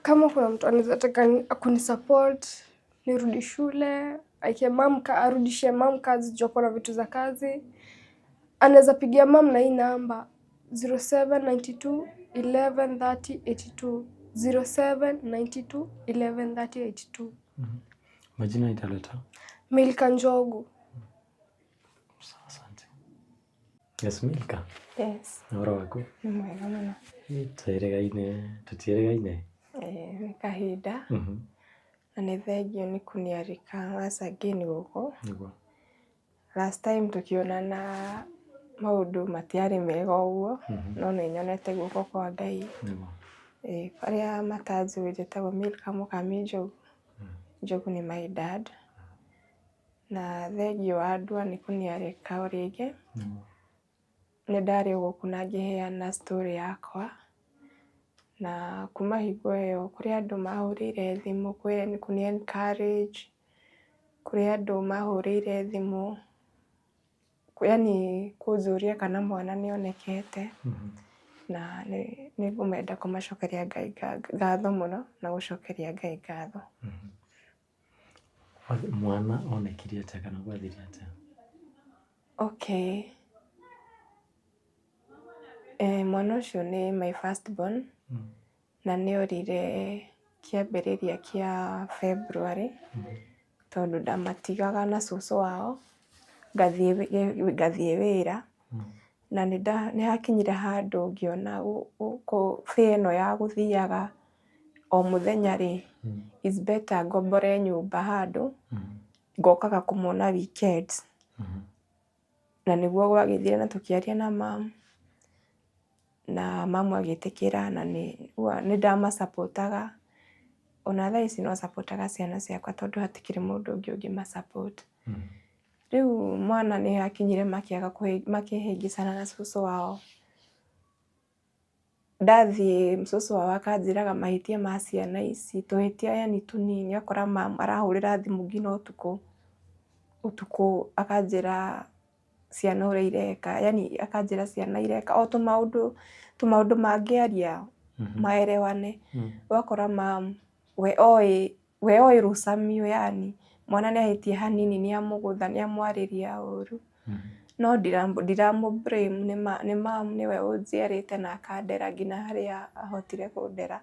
Kama kuna mtu anaweza taka kunisupport nirudi shule, aike mam arudishie mam kazi juu ako na vitu za kazi, anaweza pigia mam na hii namba 0792 11 30 82, 0792 11 30 82. Majina italeta? Milka Njogu. Sawa, asante. Yes, Milka. Yes. Ũhoro waku? Nĩ mwega mũno. Twĩrĩgaine, tũtiĩrĩgaine? Ĩĩ, nĩ kahinda na nĩ thengiũ nĩ kũniarika once again gũkũ. Nĩguo. Last time tũkĩonana maũndũ matiarĩ mega ũguo, no nĩ nyonete guoko kwa Ngai. Nĩguo. Ĩĩ, arĩa matanjũĩ njĩtagwo Milka Mũkami Njogu. Njogu nĩ my dad. Na thengiũ wa andũ nĩ kũniarika o rĩngĩ. Nĩguo. Nĩ ndarĩ o gũkũ na ngĩheana story yakwa, na kuma hingo ĩyo kũrĩ andũ mahũrĩire thimũ kũni encourage, kũrĩ andũ mahũrĩire thimũ yani kũnjũria kana mwana nĩ onekete, na nĩ ngũmenda kũmacokeria Ngai ngatho mũno na gũcokeria Ngai ngatho. Mwana onekire atĩa kana gwathire atĩa? Okay. Mwana ũcio nĩ my first born na nĩ orire kĩambĩrĩria kĩa February tondũ ndamatigaga na cũcũ wao ngathiĩ wĩra, na nĩ hakinyire handũ ngĩona fare ĩno ya gũthiaga o mũthenya rĩ, is better ngombore nyũmba handũ ngokaga kũmona weekends. Na nĩguo gwagĩthire na tũkĩaria na mam, na mamu agĩtĩkĩra, na nĩ ndamacapotaga ona thaa ici no capotaga ciana ciakwa tondũ hatikĩrĩ mũndũ ũngĩ ũngĩma-support. Rĩu mwana nĩ hakinyire makĩaga makĩhĩngĩcana na cũcũ wao. Ndathiĩ cũcũ wao akanjĩraga mahĩtia ma ciana ici, tũhĩtia yani tũnini, ũgakora mamu arahũrĩra thimũ nginya ũtukũ, ũtukũ akanjĩra ciana ũrĩa ireka, yani akanjĩra ciana ireka o tũmaũndũ tũmaũndũ mangĩaria maerewane. Ũgakora mamu we oĩ rũcamio yani mwana nĩ ahĩtia hanini nĩ amũgũtha, nĩ amwarĩria ũru. No ndiramũ blame, nĩ mamu nĩwe ũnjiarĩte na akandera nginya harĩa ahotire kũndera.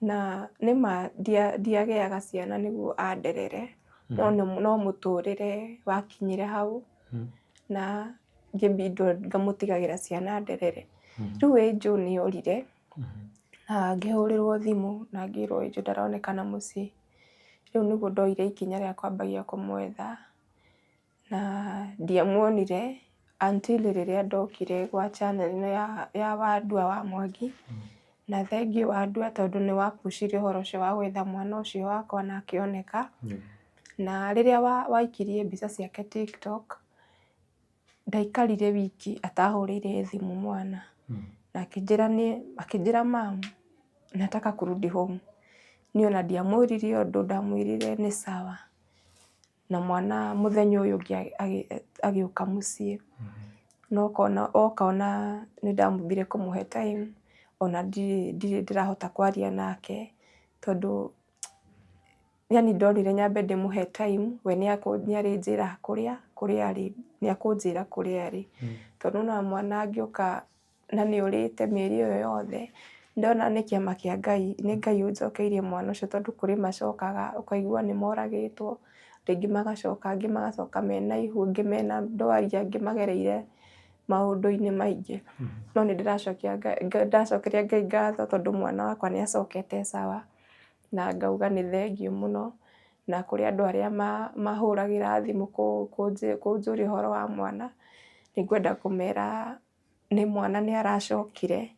Na nĩma ndiagĩaga ciana nĩguo anderere, no mũtũrĩre wakinyire hau na ngĩbindwo ngamũtigagĩra ciana anderere. Rĩu Angel nĩ orire na ngĩhũrĩrwo thimũ na ngĩrwo Angel ndaronekana mũciĩ. Rĩu nĩguo ndoire ikinya rĩa kwambagia kũmwetha, na ndiamuonire until rĩrĩa ndokire gwa channel ĩno ya Wandua wa Mwangi. Na thengiũ Wandua tondũ nĩ wapucirie ũhoro ũcio wa gwetha mwana ũcio wakwa na akĩoneka. Na rĩrĩa waikirie mbica ciake TikTok, ndaikarire wiki atahũrĩire thimũ mwana. Na akĩnjĩra nĩ, akĩnjĩra mum nataka kurudi home. Niĩ ona ndiamwĩrire ũndũ, ndamwĩrire nĩ sawa. Na mwana mũthenya ũyũ ũngĩ agĩũka mũciĩ. Na oka ona nĩ ndambire kũmũhe time, ona ndirĩ ndĩrahota kwaria nake tondũ yani ndonire nyambe ndĩmũhe time, we nĩ arĩnjĩraga kũrĩa arĩ, nĩ akũnjĩra kũrĩa arĩ. Tondũ nĩ wona mwana angĩũka na nĩ ũrĩte mĩeri ĩyo yothe, ndona nĩ kĩama kĩa Ngai, nĩ Ngai ũnjokeirie mwana ũcio tondũ kũrĩ macokaga ũkaigua nĩ moragĩtwo, rĩngĩ magacoka, angĩ magacoka mena ihu, angĩ mena ndwari, angĩ magereire maũndũ-inĩ maingĩ. No nĩ ndĩracokia ndacokeria Ngai ngatho tondũ mwana wakwa nĩ acokete e sawa, na ngauga nĩ thengiũ mũno, na kũrĩ andũ arĩa mahũragĩra thimũ kũnjũria ũhoro wa mwana, nĩ ngwenda kũmera nĩ mwana nĩ aracokire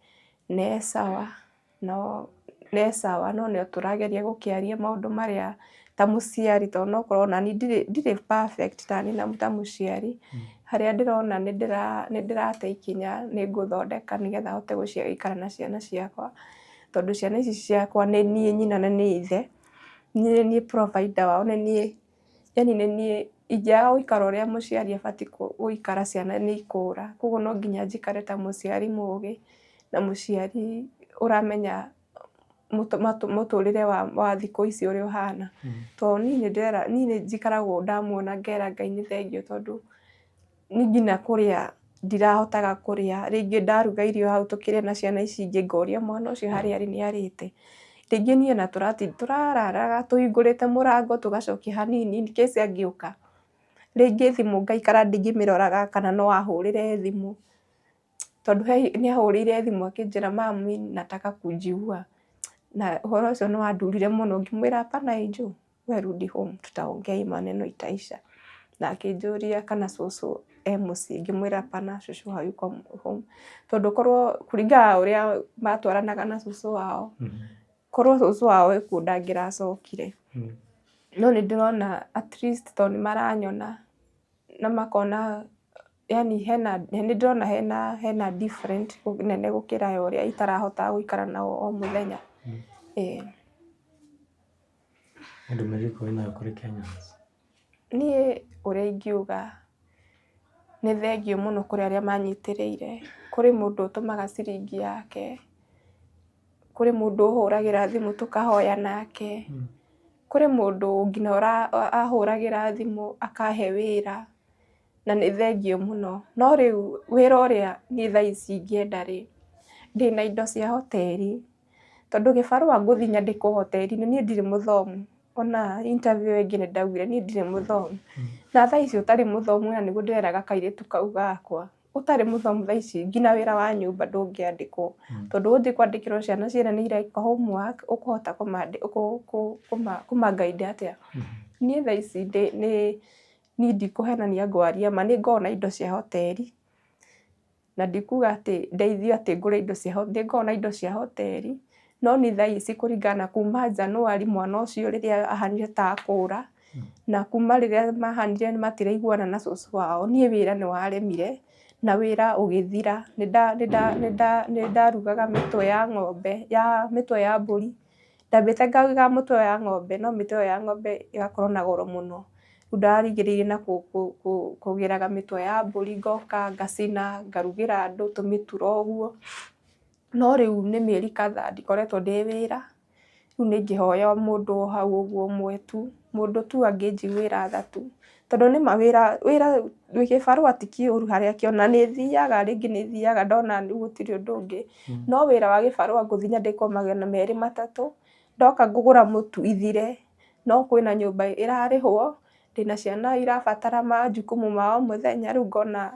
na e sawa, no e sawa no no tũrageria gũkĩaria maũndũ marĩa ta mũciari tondũ no ũkorwo ona niĩ ndirĩ perfect ta niĩ ta mũciari, harĩa ndĩrona nĩ ndĩrate ikinya nĩ ngũthondeka nĩgetha hote gũikara na ciana ciakwa, tondũ ciana ici ciakwa nĩ niĩ nyina na nĩ ithe, nĩ niĩ provider wao, nĩ niĩ yani nĩ niĩ ingĩaga gũikara ũrĩa mũciari abatiĩ gũikara ciana nĩ ikũra, koguo no nginya njikare ta mũciari mũgĩ na mũciari ũramenya mũtũrĩre wa thikũ ici ũrĩa ũhana. Tondũ niĩ nĩ ndĩrera niĩ nĩ njikaragwo ndamuona ngera Ngai nĩ thengiũ tondũ niĩ nginya kũrĩa ndirahotaga kũrĩa, rĩngĩ ndaruga irio hau tũkĩrĩa na ciana ici ingĩ ngoria mwana ũcio harĩa arĩ nĩ arĩte. Rĩngĩ niĩ ona tũrararaga tũhingũrĩte mũrango tũgacokia hanini in case angĩũka. Rĩngĩ thimũ ngaikara ngĩmĩroraga kana no ahũrĩre thimũ, tondũ nĩ ahũrĩire thimũ akĩnjĩra mummy nataka kujiua, na ũhoro ũcio nĩ wandurire mũno ngĩmwĩra hapana Angel we rudi home tutaongea hii maneno itaisha. Na akĩnjũria kana cũcũ e mũciĩ ngĩmwĩra hapana cũcũ hayuko home, tondũ korwo kũringana na ũrĩa matwaranaga na cũcũ wao, korwo cũcũ wao ekuo ndangĩracokire. No nĩ ndĩrona at least tondũ nĩ maranyona na makona yani hena nĩ ndĩrona hena different nene gũkĩra ya ũrĩa itarahotaga gũikara nao o mũthenya. Ĩĩ. Nĩ ndũmĩrĩri ĩrĩkũ wĩnayo kũrĩ Kenyans? Niĩ ũrĩa ingiuga nĩ thengiũ mũno kũrĩ arĩa manyitĩrĩire. Kũrĩ mũndũ ũtũmaga ciringi yake, kũrĩ mũndũ ũhũragĩra thimũ tũkahoya nake, kũrĩ mũndũ nginya ahũragĩra thimũ akahe wĩra, na nĩ thengiũ mũno. No rĩu wĩra ũrĩa niĩ thaa ici ingĩenda rĩ, ndĩna indo cia hoteri, tondũ gĩbarũa ngũthiĩ nyandĩkwo hoteri-inĩ, niĩ ndirĩ mũthomu. Ona interview ĩyo ĩngĩ nĩ ndaugire niĩ ndirĩ mũthomu. Na thaa ici ũtarĩ mũthomu na nĩguo ndĩreraga kairĩtu kau gakwa, ũtarĩ mũthomu thaa ici nginya wĩra wa nyũmba ndũngĩandĩkwo. Tondũ ũgũthiĩ kwandĩkĩrwo ciana ciene nĩ ireka homework, ũkũhota kũma guide atĩa? Niĩ thaa ici niĩ ndikũhenania ngwaria ma, nĩ ngoragwo na indo cia hoteri, na ndikuga atĩ ndeithio atĩ ngũre indo cia hoteri, nĩ ngoragwo na indo cia hoteri, no niĩ thaa ici kũringana na kuma January mwana ũcio rĩrĩa ahanire ta akũra, na kuma rĩrĩa mahanire matiraiguana na cũcũ wao, niĩ wĩra nĩ waremire, na wĩra ũgĩthira. Nĩ ndarugaga mĩtwe ya ng'ombe, mĩtwe ya mbũri, ndambĩte ngaruga mĩtwe ya ng'ombe, no mĩtwe ĩyo ya ng'ombe ĩgakorwo na goro mũno. Rĩu ndarigĩrĩirie na kũgĩraga mĩtwe ya mbũri ngoka ngacina ngarugĩra andũ tũmĩturo ũguo. No rĩu nĩ mĩeri kadhaa ndikoretwo ndĩ wĩra, rĩu nĩ ingĩhoya o mũndũ o hau ũguo ũmwe tu, mũndũ tu angĩnjiguĩra tha tu. Tondũ nĩma wĩra gĩbarũa ti kĩũru harĩa kĩona, nĩ thiaga rĩngĩ nĩ thiaga ndona gũtirĩ ũndũ ũngĩ, no wĩra wa gĩbarũa ngũthiĩ nyandĩkwo magana merĩ matatũ, ndoka ngũgũra mũtu ithire, no kwĩna nyũmba ĩrarĩhwo, ndĩna ciana irabatara majukumu ma o mũthenya, rĩu ngona.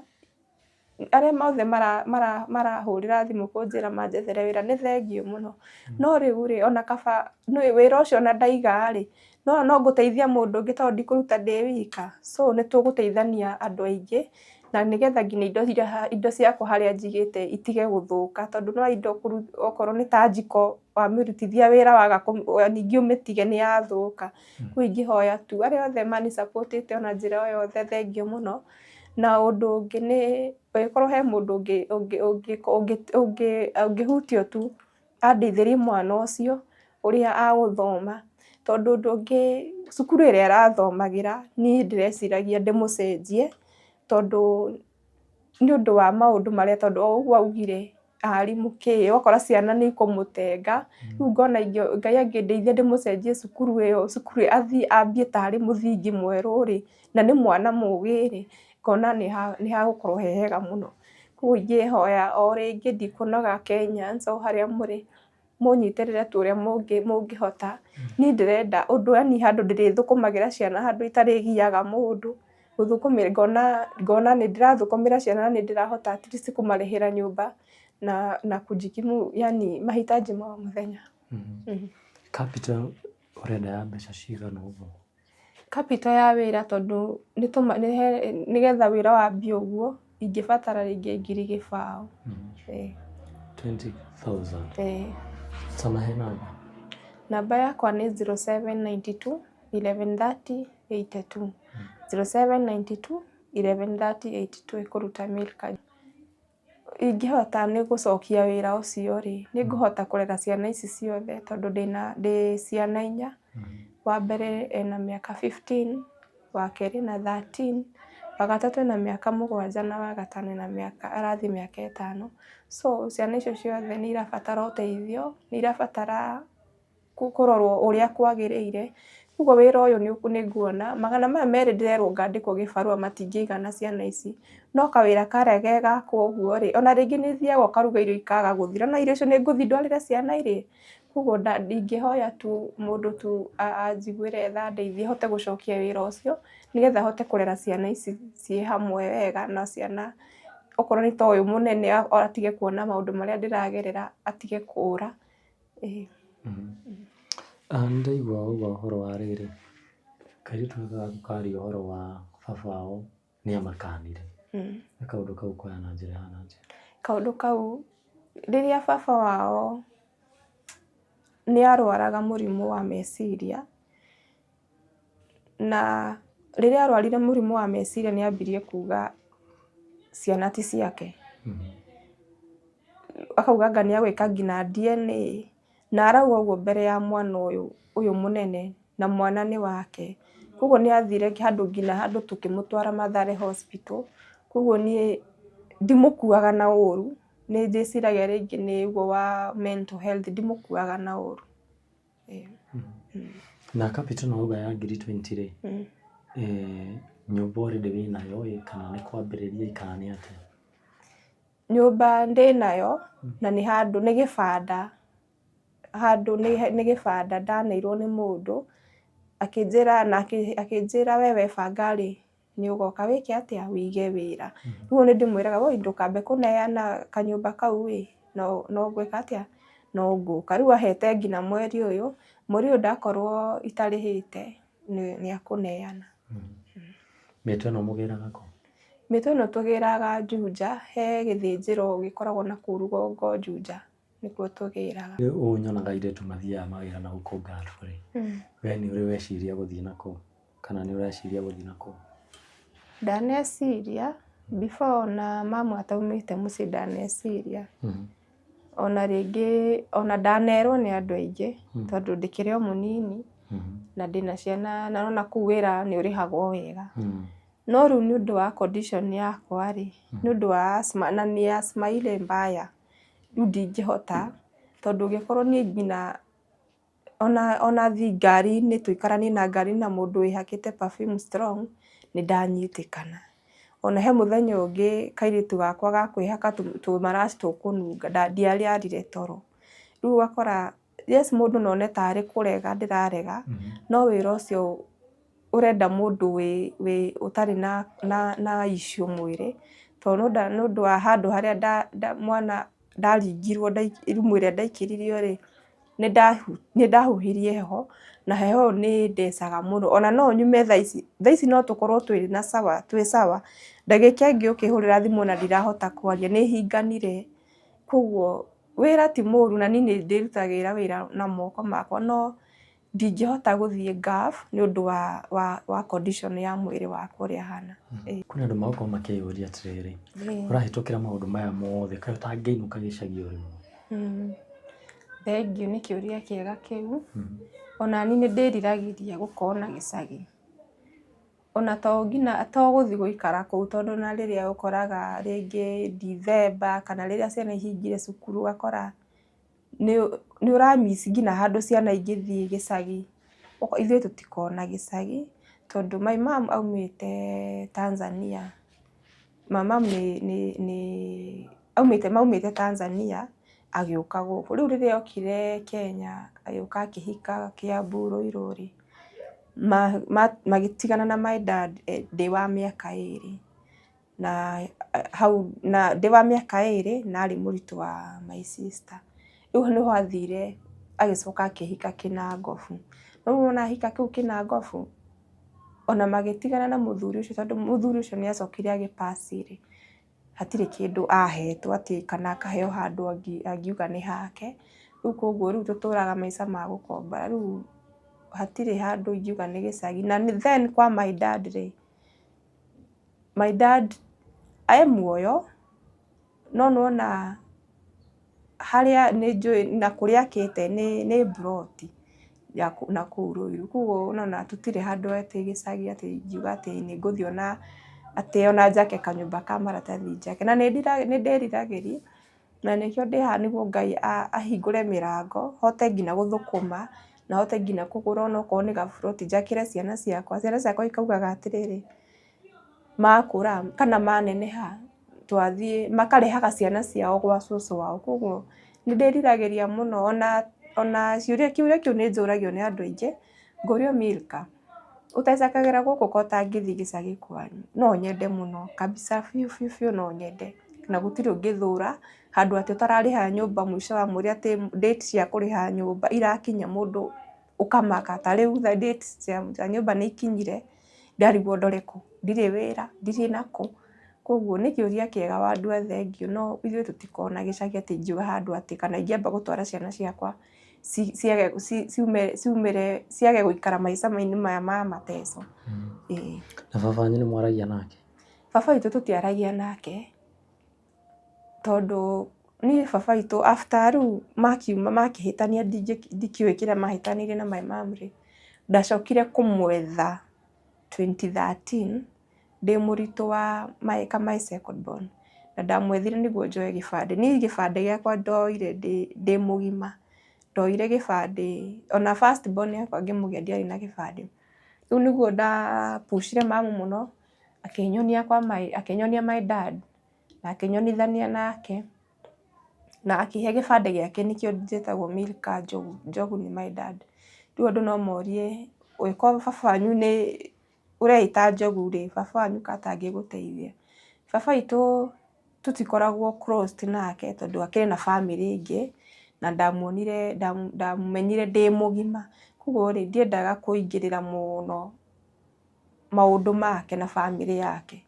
Arĩa mothe marahũrĩra thimũ kũnjĩra manjethere wĩra nĩ thengiũ mũno. No rĩu rĩ, ona kaba wĩra ũcio ona ndaiga rĩ, no no ngũteithia mũndũ ũngĩ tondũ ndikũruta ndĩ wika. So nĩ tũgũteithania andũ aingĩ na nĩgetha nginya indo iria indo ciakwa harĩa njigĩte itige gũthũka tondũ no indo okorwo nĩ ta njiko wamĩrutithia wĩra waga ningĩ ũmĩtige nĩ yathũka. Rĩu ingĩhoya tu arĩa othe mani support ĩte ona njĩra o yothe thengiũ mũno. Na ũndũ ũngĩ nĩ angĩkorwo he mũndũ ũngĩhutio tu andeithĩrie mwana ũcio ũrĩa agũthoma. Tondũ ũndũ ũngĩ cukuru ĩrĩa arathomagĩra niĩ ndĩreciragia ndĩmũcenjie tondũ nĩ ũndũ wa maũndũ marĩa tondũ o ũguo augire arimũ kĩ, ũgakora ciana nĩ ikũmũtenga, rĩu ngona Ngai angĩndeithia ndĩmũcenjie cukuru ĩyo, cukuru athiĩ ambie tarĩ mũthingi mwerũ rĩ, na nĩ mwana mũgĩ rĩ, ngona nĩ hagũkorwo he hega mũno. Koguo ingĩhoya o rĩngĩ ndikũnoga Kenyans o harĩa mũrĩ, mũnyitĩrĩre tu ũrĩa mũngĩhota. Niĩ ndĩrenda ũndũ yaani handũ ndĩrĩthũkũmagĩra ciana handũ itarĩgiaga mũndũ, gũthũkũmĩra ngona ngona nĩ ndĩrathũkũmĩra ciana na nĩ ndĩrahota at least kũmarĩhĩra nyũmba na kujikimu yaani mahitaji ma o mũthenya. Capital ũrenda ya mbeca cigana ũguo? Capital ya wĩra tondũ nĩgetha wĩra wambie ũguo ingĩbatara rĩngĩ 20,000. Ĩĩ. 20,000. Ĩĩ. Tamahe namba. Namba yakwa nĩ 0792 1130 82. 0792 1130 82 ĩkũruta Milka. Ingĩhota nĩ gũcokia wĩra ũcio rĩ, nĩ ngũhota kũrera ciana ici ciothe tondũ ndĩna ndĩ ciana inya. Wa mbere ena mĩaka 15, wa kerĩ ena 13, wa gatatũ ena mĩaka 7 na wa gatano ena mĩaka arathiĩ mĩaka 5. So ciana icio ciothe nĩ irabatara ũteithio, nĩ irabatara kũrorwo ũrĩa kwagĩrĩire, ũguo wĩra ũyũ nĩ nguona, 200 ndĩrerwo ngandĩkwo gĩbarũa matingĩigana ciana ici, no kawĩra karĩa ge gakwa ũguo rĩ, ona rĩngĩ nĩ thiaga ũkaruga irio ikaga gũthira, no irio icio nĩ ngũthiĩ ndwarĩre ciana irĩe? Koguo ingĩhoya tu mũndũ tu anjiguĩre tha andeithie hote gũcokia wĩra ũcio, nĩgetha hote kũrera ciana ici ciĩ hamwe wega na ciana okorwo nĩ ta ũyũ mũnene atige kuona maũndũ marĩa ndĩragerera atige kũra. Ĩĩ. Nĩndaigua wauga ũhoro wa rĩrĩ, kairĩtu gaka gaku karia ũhoro wa baba wao nĩamakanire. Na kaũndũ kau ũkoya na njĩra ĩhana atĩa? Kaũndũ kau, rĩrĩa baba wao nĩ arwaraga mũrimũ wa meciria, na rĩrĩa arwarire mũrimũ wa meciria nĩ ambirie kuga ciana ti ciake. Akauga anga nĩ egwĩka nginya DNA, na arauga ũguo mbere ya mwana ũyũ, ũyũ mũnene, na mwana nĩ wake. Koguo nĩ athire handũ nginya handũ tũkĩmũtwara Mathare Hospital, koguo niĩ ndimũkuaga na ũru, nĩ ndĩciragia rĩngĩ nĩ ũguo wa mental health, ndimũkuaga na ũru. Na capital no wauga ya 20,000 rĩ, nyũmba already wĩnayo ĩ kana nĩ kwambĩrĩria ĩ kana nĩ atĩa? Nyũmba ndĩnayo na nĩ handũ nĩ gĩbanda, handũ nĩ gĩbanda ndaneirwo nĩ mũndũ, akĩnjĩra na akĩnjĩra we webanga rĩ, nĩ ũgoka wĩke atĩa, wĩige wĩra. Rĩu nĩ ndĩmwĩraga woi ndũkambe kũneana kanyũmba kau ĩ, no ngwĩka atĩa, no ngũka. Rĩu ahete nginya mweri ũyũ, mweri ũyũ ndakorwo itarĩhĩte nĩ akũneana. Mĩtũ ĩno mũgĩraga kũ? Mĩtũ ĩno tũgĩraga Juja, he gĩthĩnjĩro gĩkoragwo na kũu rũgongo Juja, nĩkuo tũgĩraga. Ũũ nyonaga airĩtu mathiaga mawĩra na gũkũ Gulf rĩ, we nĩ ũrĩ weciria gũthiĩ na kũu? Kana nĩ ũreciria gũthiĩ na kũu? Ndaneciria, before ona mamu ataumĩte mũciĩ ndaneciria. Ona rĩngĩ ona ndanerwo nĩ andũ aingĩ tondũ ndĩkĩrĩ o mũnini na ndĩna ciana na nĩwona kũu wĩra nĩ ũrĩhagwo wega. No rĩu nĩ ũndũ wa condition yakwa rĩ, nĩ ũndũ wa asthma na nĩ asthma ile mbaya, rĩu ndingĩhota tondũ ũngĩkorwo niĩ nginya ona thiĩ ngari-inĩ tũikaranie na ngari na mũndũ wĩhakĩte perfume strong, nĩ ndanyitĩkana. Ona he mũthenya ũngĩ kairĩtu gakwa gakwĩhaka tũmaraci tũkũnunga ndiararire toro. Rĩu ũgakora yes mũndũ no one tarĩ kũrega ndĩrarega, no wĩra ũcio ũrenda mũndũ wĩ ũtarĩ na issue mwĩrĩ, tondũ. Tondũ nĩ ũndũ wa handũ harĩa mwana ndaringirwo rumu ĩrĩa ndaikĩririo rĩ, nĩ ndahuhirie heho na heho ĩyo nĩ ĩndecaga mũno. Ona no nyume thaa ici, thaa ici no tũkorwo twĩ na sawa, twĩ sawa, ndagĩka ĩngĩ ũkĩhũrĩra thimũ ona ndirahota kwaria, nĩ hinganire. Koguo wĩra ti mũru na niĩ nĩ ndĩrutagĩra wĩra na moko makwa no ndingĩhota gũthiĩ Gulf nĩ ũndũ wa condition ya mwĩrĩ wakwa ũrĩa ũhana. Kwĩna andũ magũkorwo makĩyũria atĩrĩrĩ, ũrahĩtũkĩra maũndũ maya mothe kaĩ ũtangĩinũka gĩcagi o rĩmwe? Thengiũ nĩ kĩũria kĩega kĩu. Ona niĩ nĩ ndĩriragĩria gũkorwo na gĩcagi. Ona to nginya to gũthiĩ gũikara kũu tondũ ona rĩrĩa ũkoraga rĩngĩ December kana rĩrĩa ciana ihingire cukuru ũgakora nĩ ũra miss nginya handũ ciana ingĩthiĩ gĩcagi. Ithuĩ tũtikoragwo na gĩcagi tondũ my mom aumĩte Tanzania. My mom nĩ aumĩte maumĩte Tanzania agĩũka gũkũ. Rĩu rĩrĩa okire Kenya agĩũka akĩhika Kiambu Ruiru rĩ, magĩtigana na my dad ndĩ wa mĩaka ĩrĩ. Na hau na ndĩ wa mĩaka ĩrĩ na arĩ mũritũ wa my sister. Rĩu nĩho athire agĩcoka akĩhika Kĩnangobu. Rĩu wona ahika kũu Kĩnangobu, ona magĩtigana na mũthuri ũcio tondũ mũthuri ũcio nĩ acokire agĩ pass rĩ, hatirĩ kĩndũ ahetwo atĩ kana akaheo handũ angiuga nĩ hake. Rĩu koguo rĩu tũtũraga maica ma gũkomba. Rĩu hatirĩ handũ ingiuga nĩ gĩcagi. Na then kwa my dad rĩ, my dad e muoyo no nĩwona harĩa nĩ njũĩ na kũrĩa akĩte nĩ mburoti ya nakũu Ruiru. Koguo ũrona tũtirĩ handũ atĩ gĩcagi atĩ ingiuga atĩ nĩ ngũthiĩ ona atĩ ona njake kanyũmba ka maratathi njake. Na nĩ ndĩriragĩria na nĩkĩo ndĩ haha nĩguo Ngai ahingũre mĩrango hote nginya gũthũkũma na hote nginya kũgũra onokorwo nĩ gaburoti njakĩre ciana ciakwa. Ciana ciakwa ikaugaga atĩrĩrĩ, makũra kana maneneha twathiĩ makarehaga ciana ciao gwa cũcũ wao. Koguo nĩ ndĩriragĩria mũno ona ciũria kĩũria kĩu nĩ njũragio nĩ andũ aingĩ, ngorio Milka, ũtecekagĩra gũkũ ko ũtangĩthiĩ gĩcagi kwanyu? No nyende mũno kabisa biũ biũ biũ no nyende. Na gũtirĩ ũngĩthũra handũ atĩ ũtararĩha nyũmba mũico wa mweri atĩ date cia kũrĩha nyũmba irakinya mũndũ ũkamaka. Ta rĩu date cia nyũmba nĩ ikinyire ndarigwo ndore kũ, ndirĩ wĩra, ndirĩ nakũ. Koguo nĩ kĩũria kĩega wandua thengiũ no ithuĩ tũtikoragwo na gĩcagi atĩ ingiuga handũ atĩ kana ingĩamba gũtwara ciana ciakwa ciumĩre ciage gũikara maica-inĩ maya ma mateso. Ĩĩ. Na baba wanyu nĩ mwaragia nake? Baba witũ tũtiaragia nake tondũ niĩ baba witũ after rĩu makiuma makĩhĩtania ndikĩũĩ kĩrĩa mahĩtanĩirie na my mom rĩ, ndacokire kũmwetha 2013 ndĩ mũritũ wa my second born na ndamwethire nĩguo njoe gĩbandĩ. Niĩ gĩbandĩ gĩakwa ndoire ndĩ mũgima. Ndoire gĩbandĩ ona first born yakwa ngĩmũgĩa ndiarĩ na gĩbandĩ. Rĩu nĩguo ndapucire mamu mũno akĩnyonia kwa my akĩnyonia my dad na akĩnyonithania nake na akĩhe gĩbandĩ gĩake nĩkĩo njĩtagwo Milka Njogu. Njogu nĩ my dad. Rĩu andũ no morie ũngĩkorwo baba wanyu nĩ ũreĩta Njogu rĩ, baba wanyu ka atangĩgũteithia. Baba witũ tũtikoragwo close nake tondũ akĩrĩ na bamĩrĩ ĩngĩ na ndamuonire ndamenyire ndĩ mũgima. Koguo rĩ, ndiendaga kũingĩrĩra mũno maũndũ make na bamĩrĩ yake.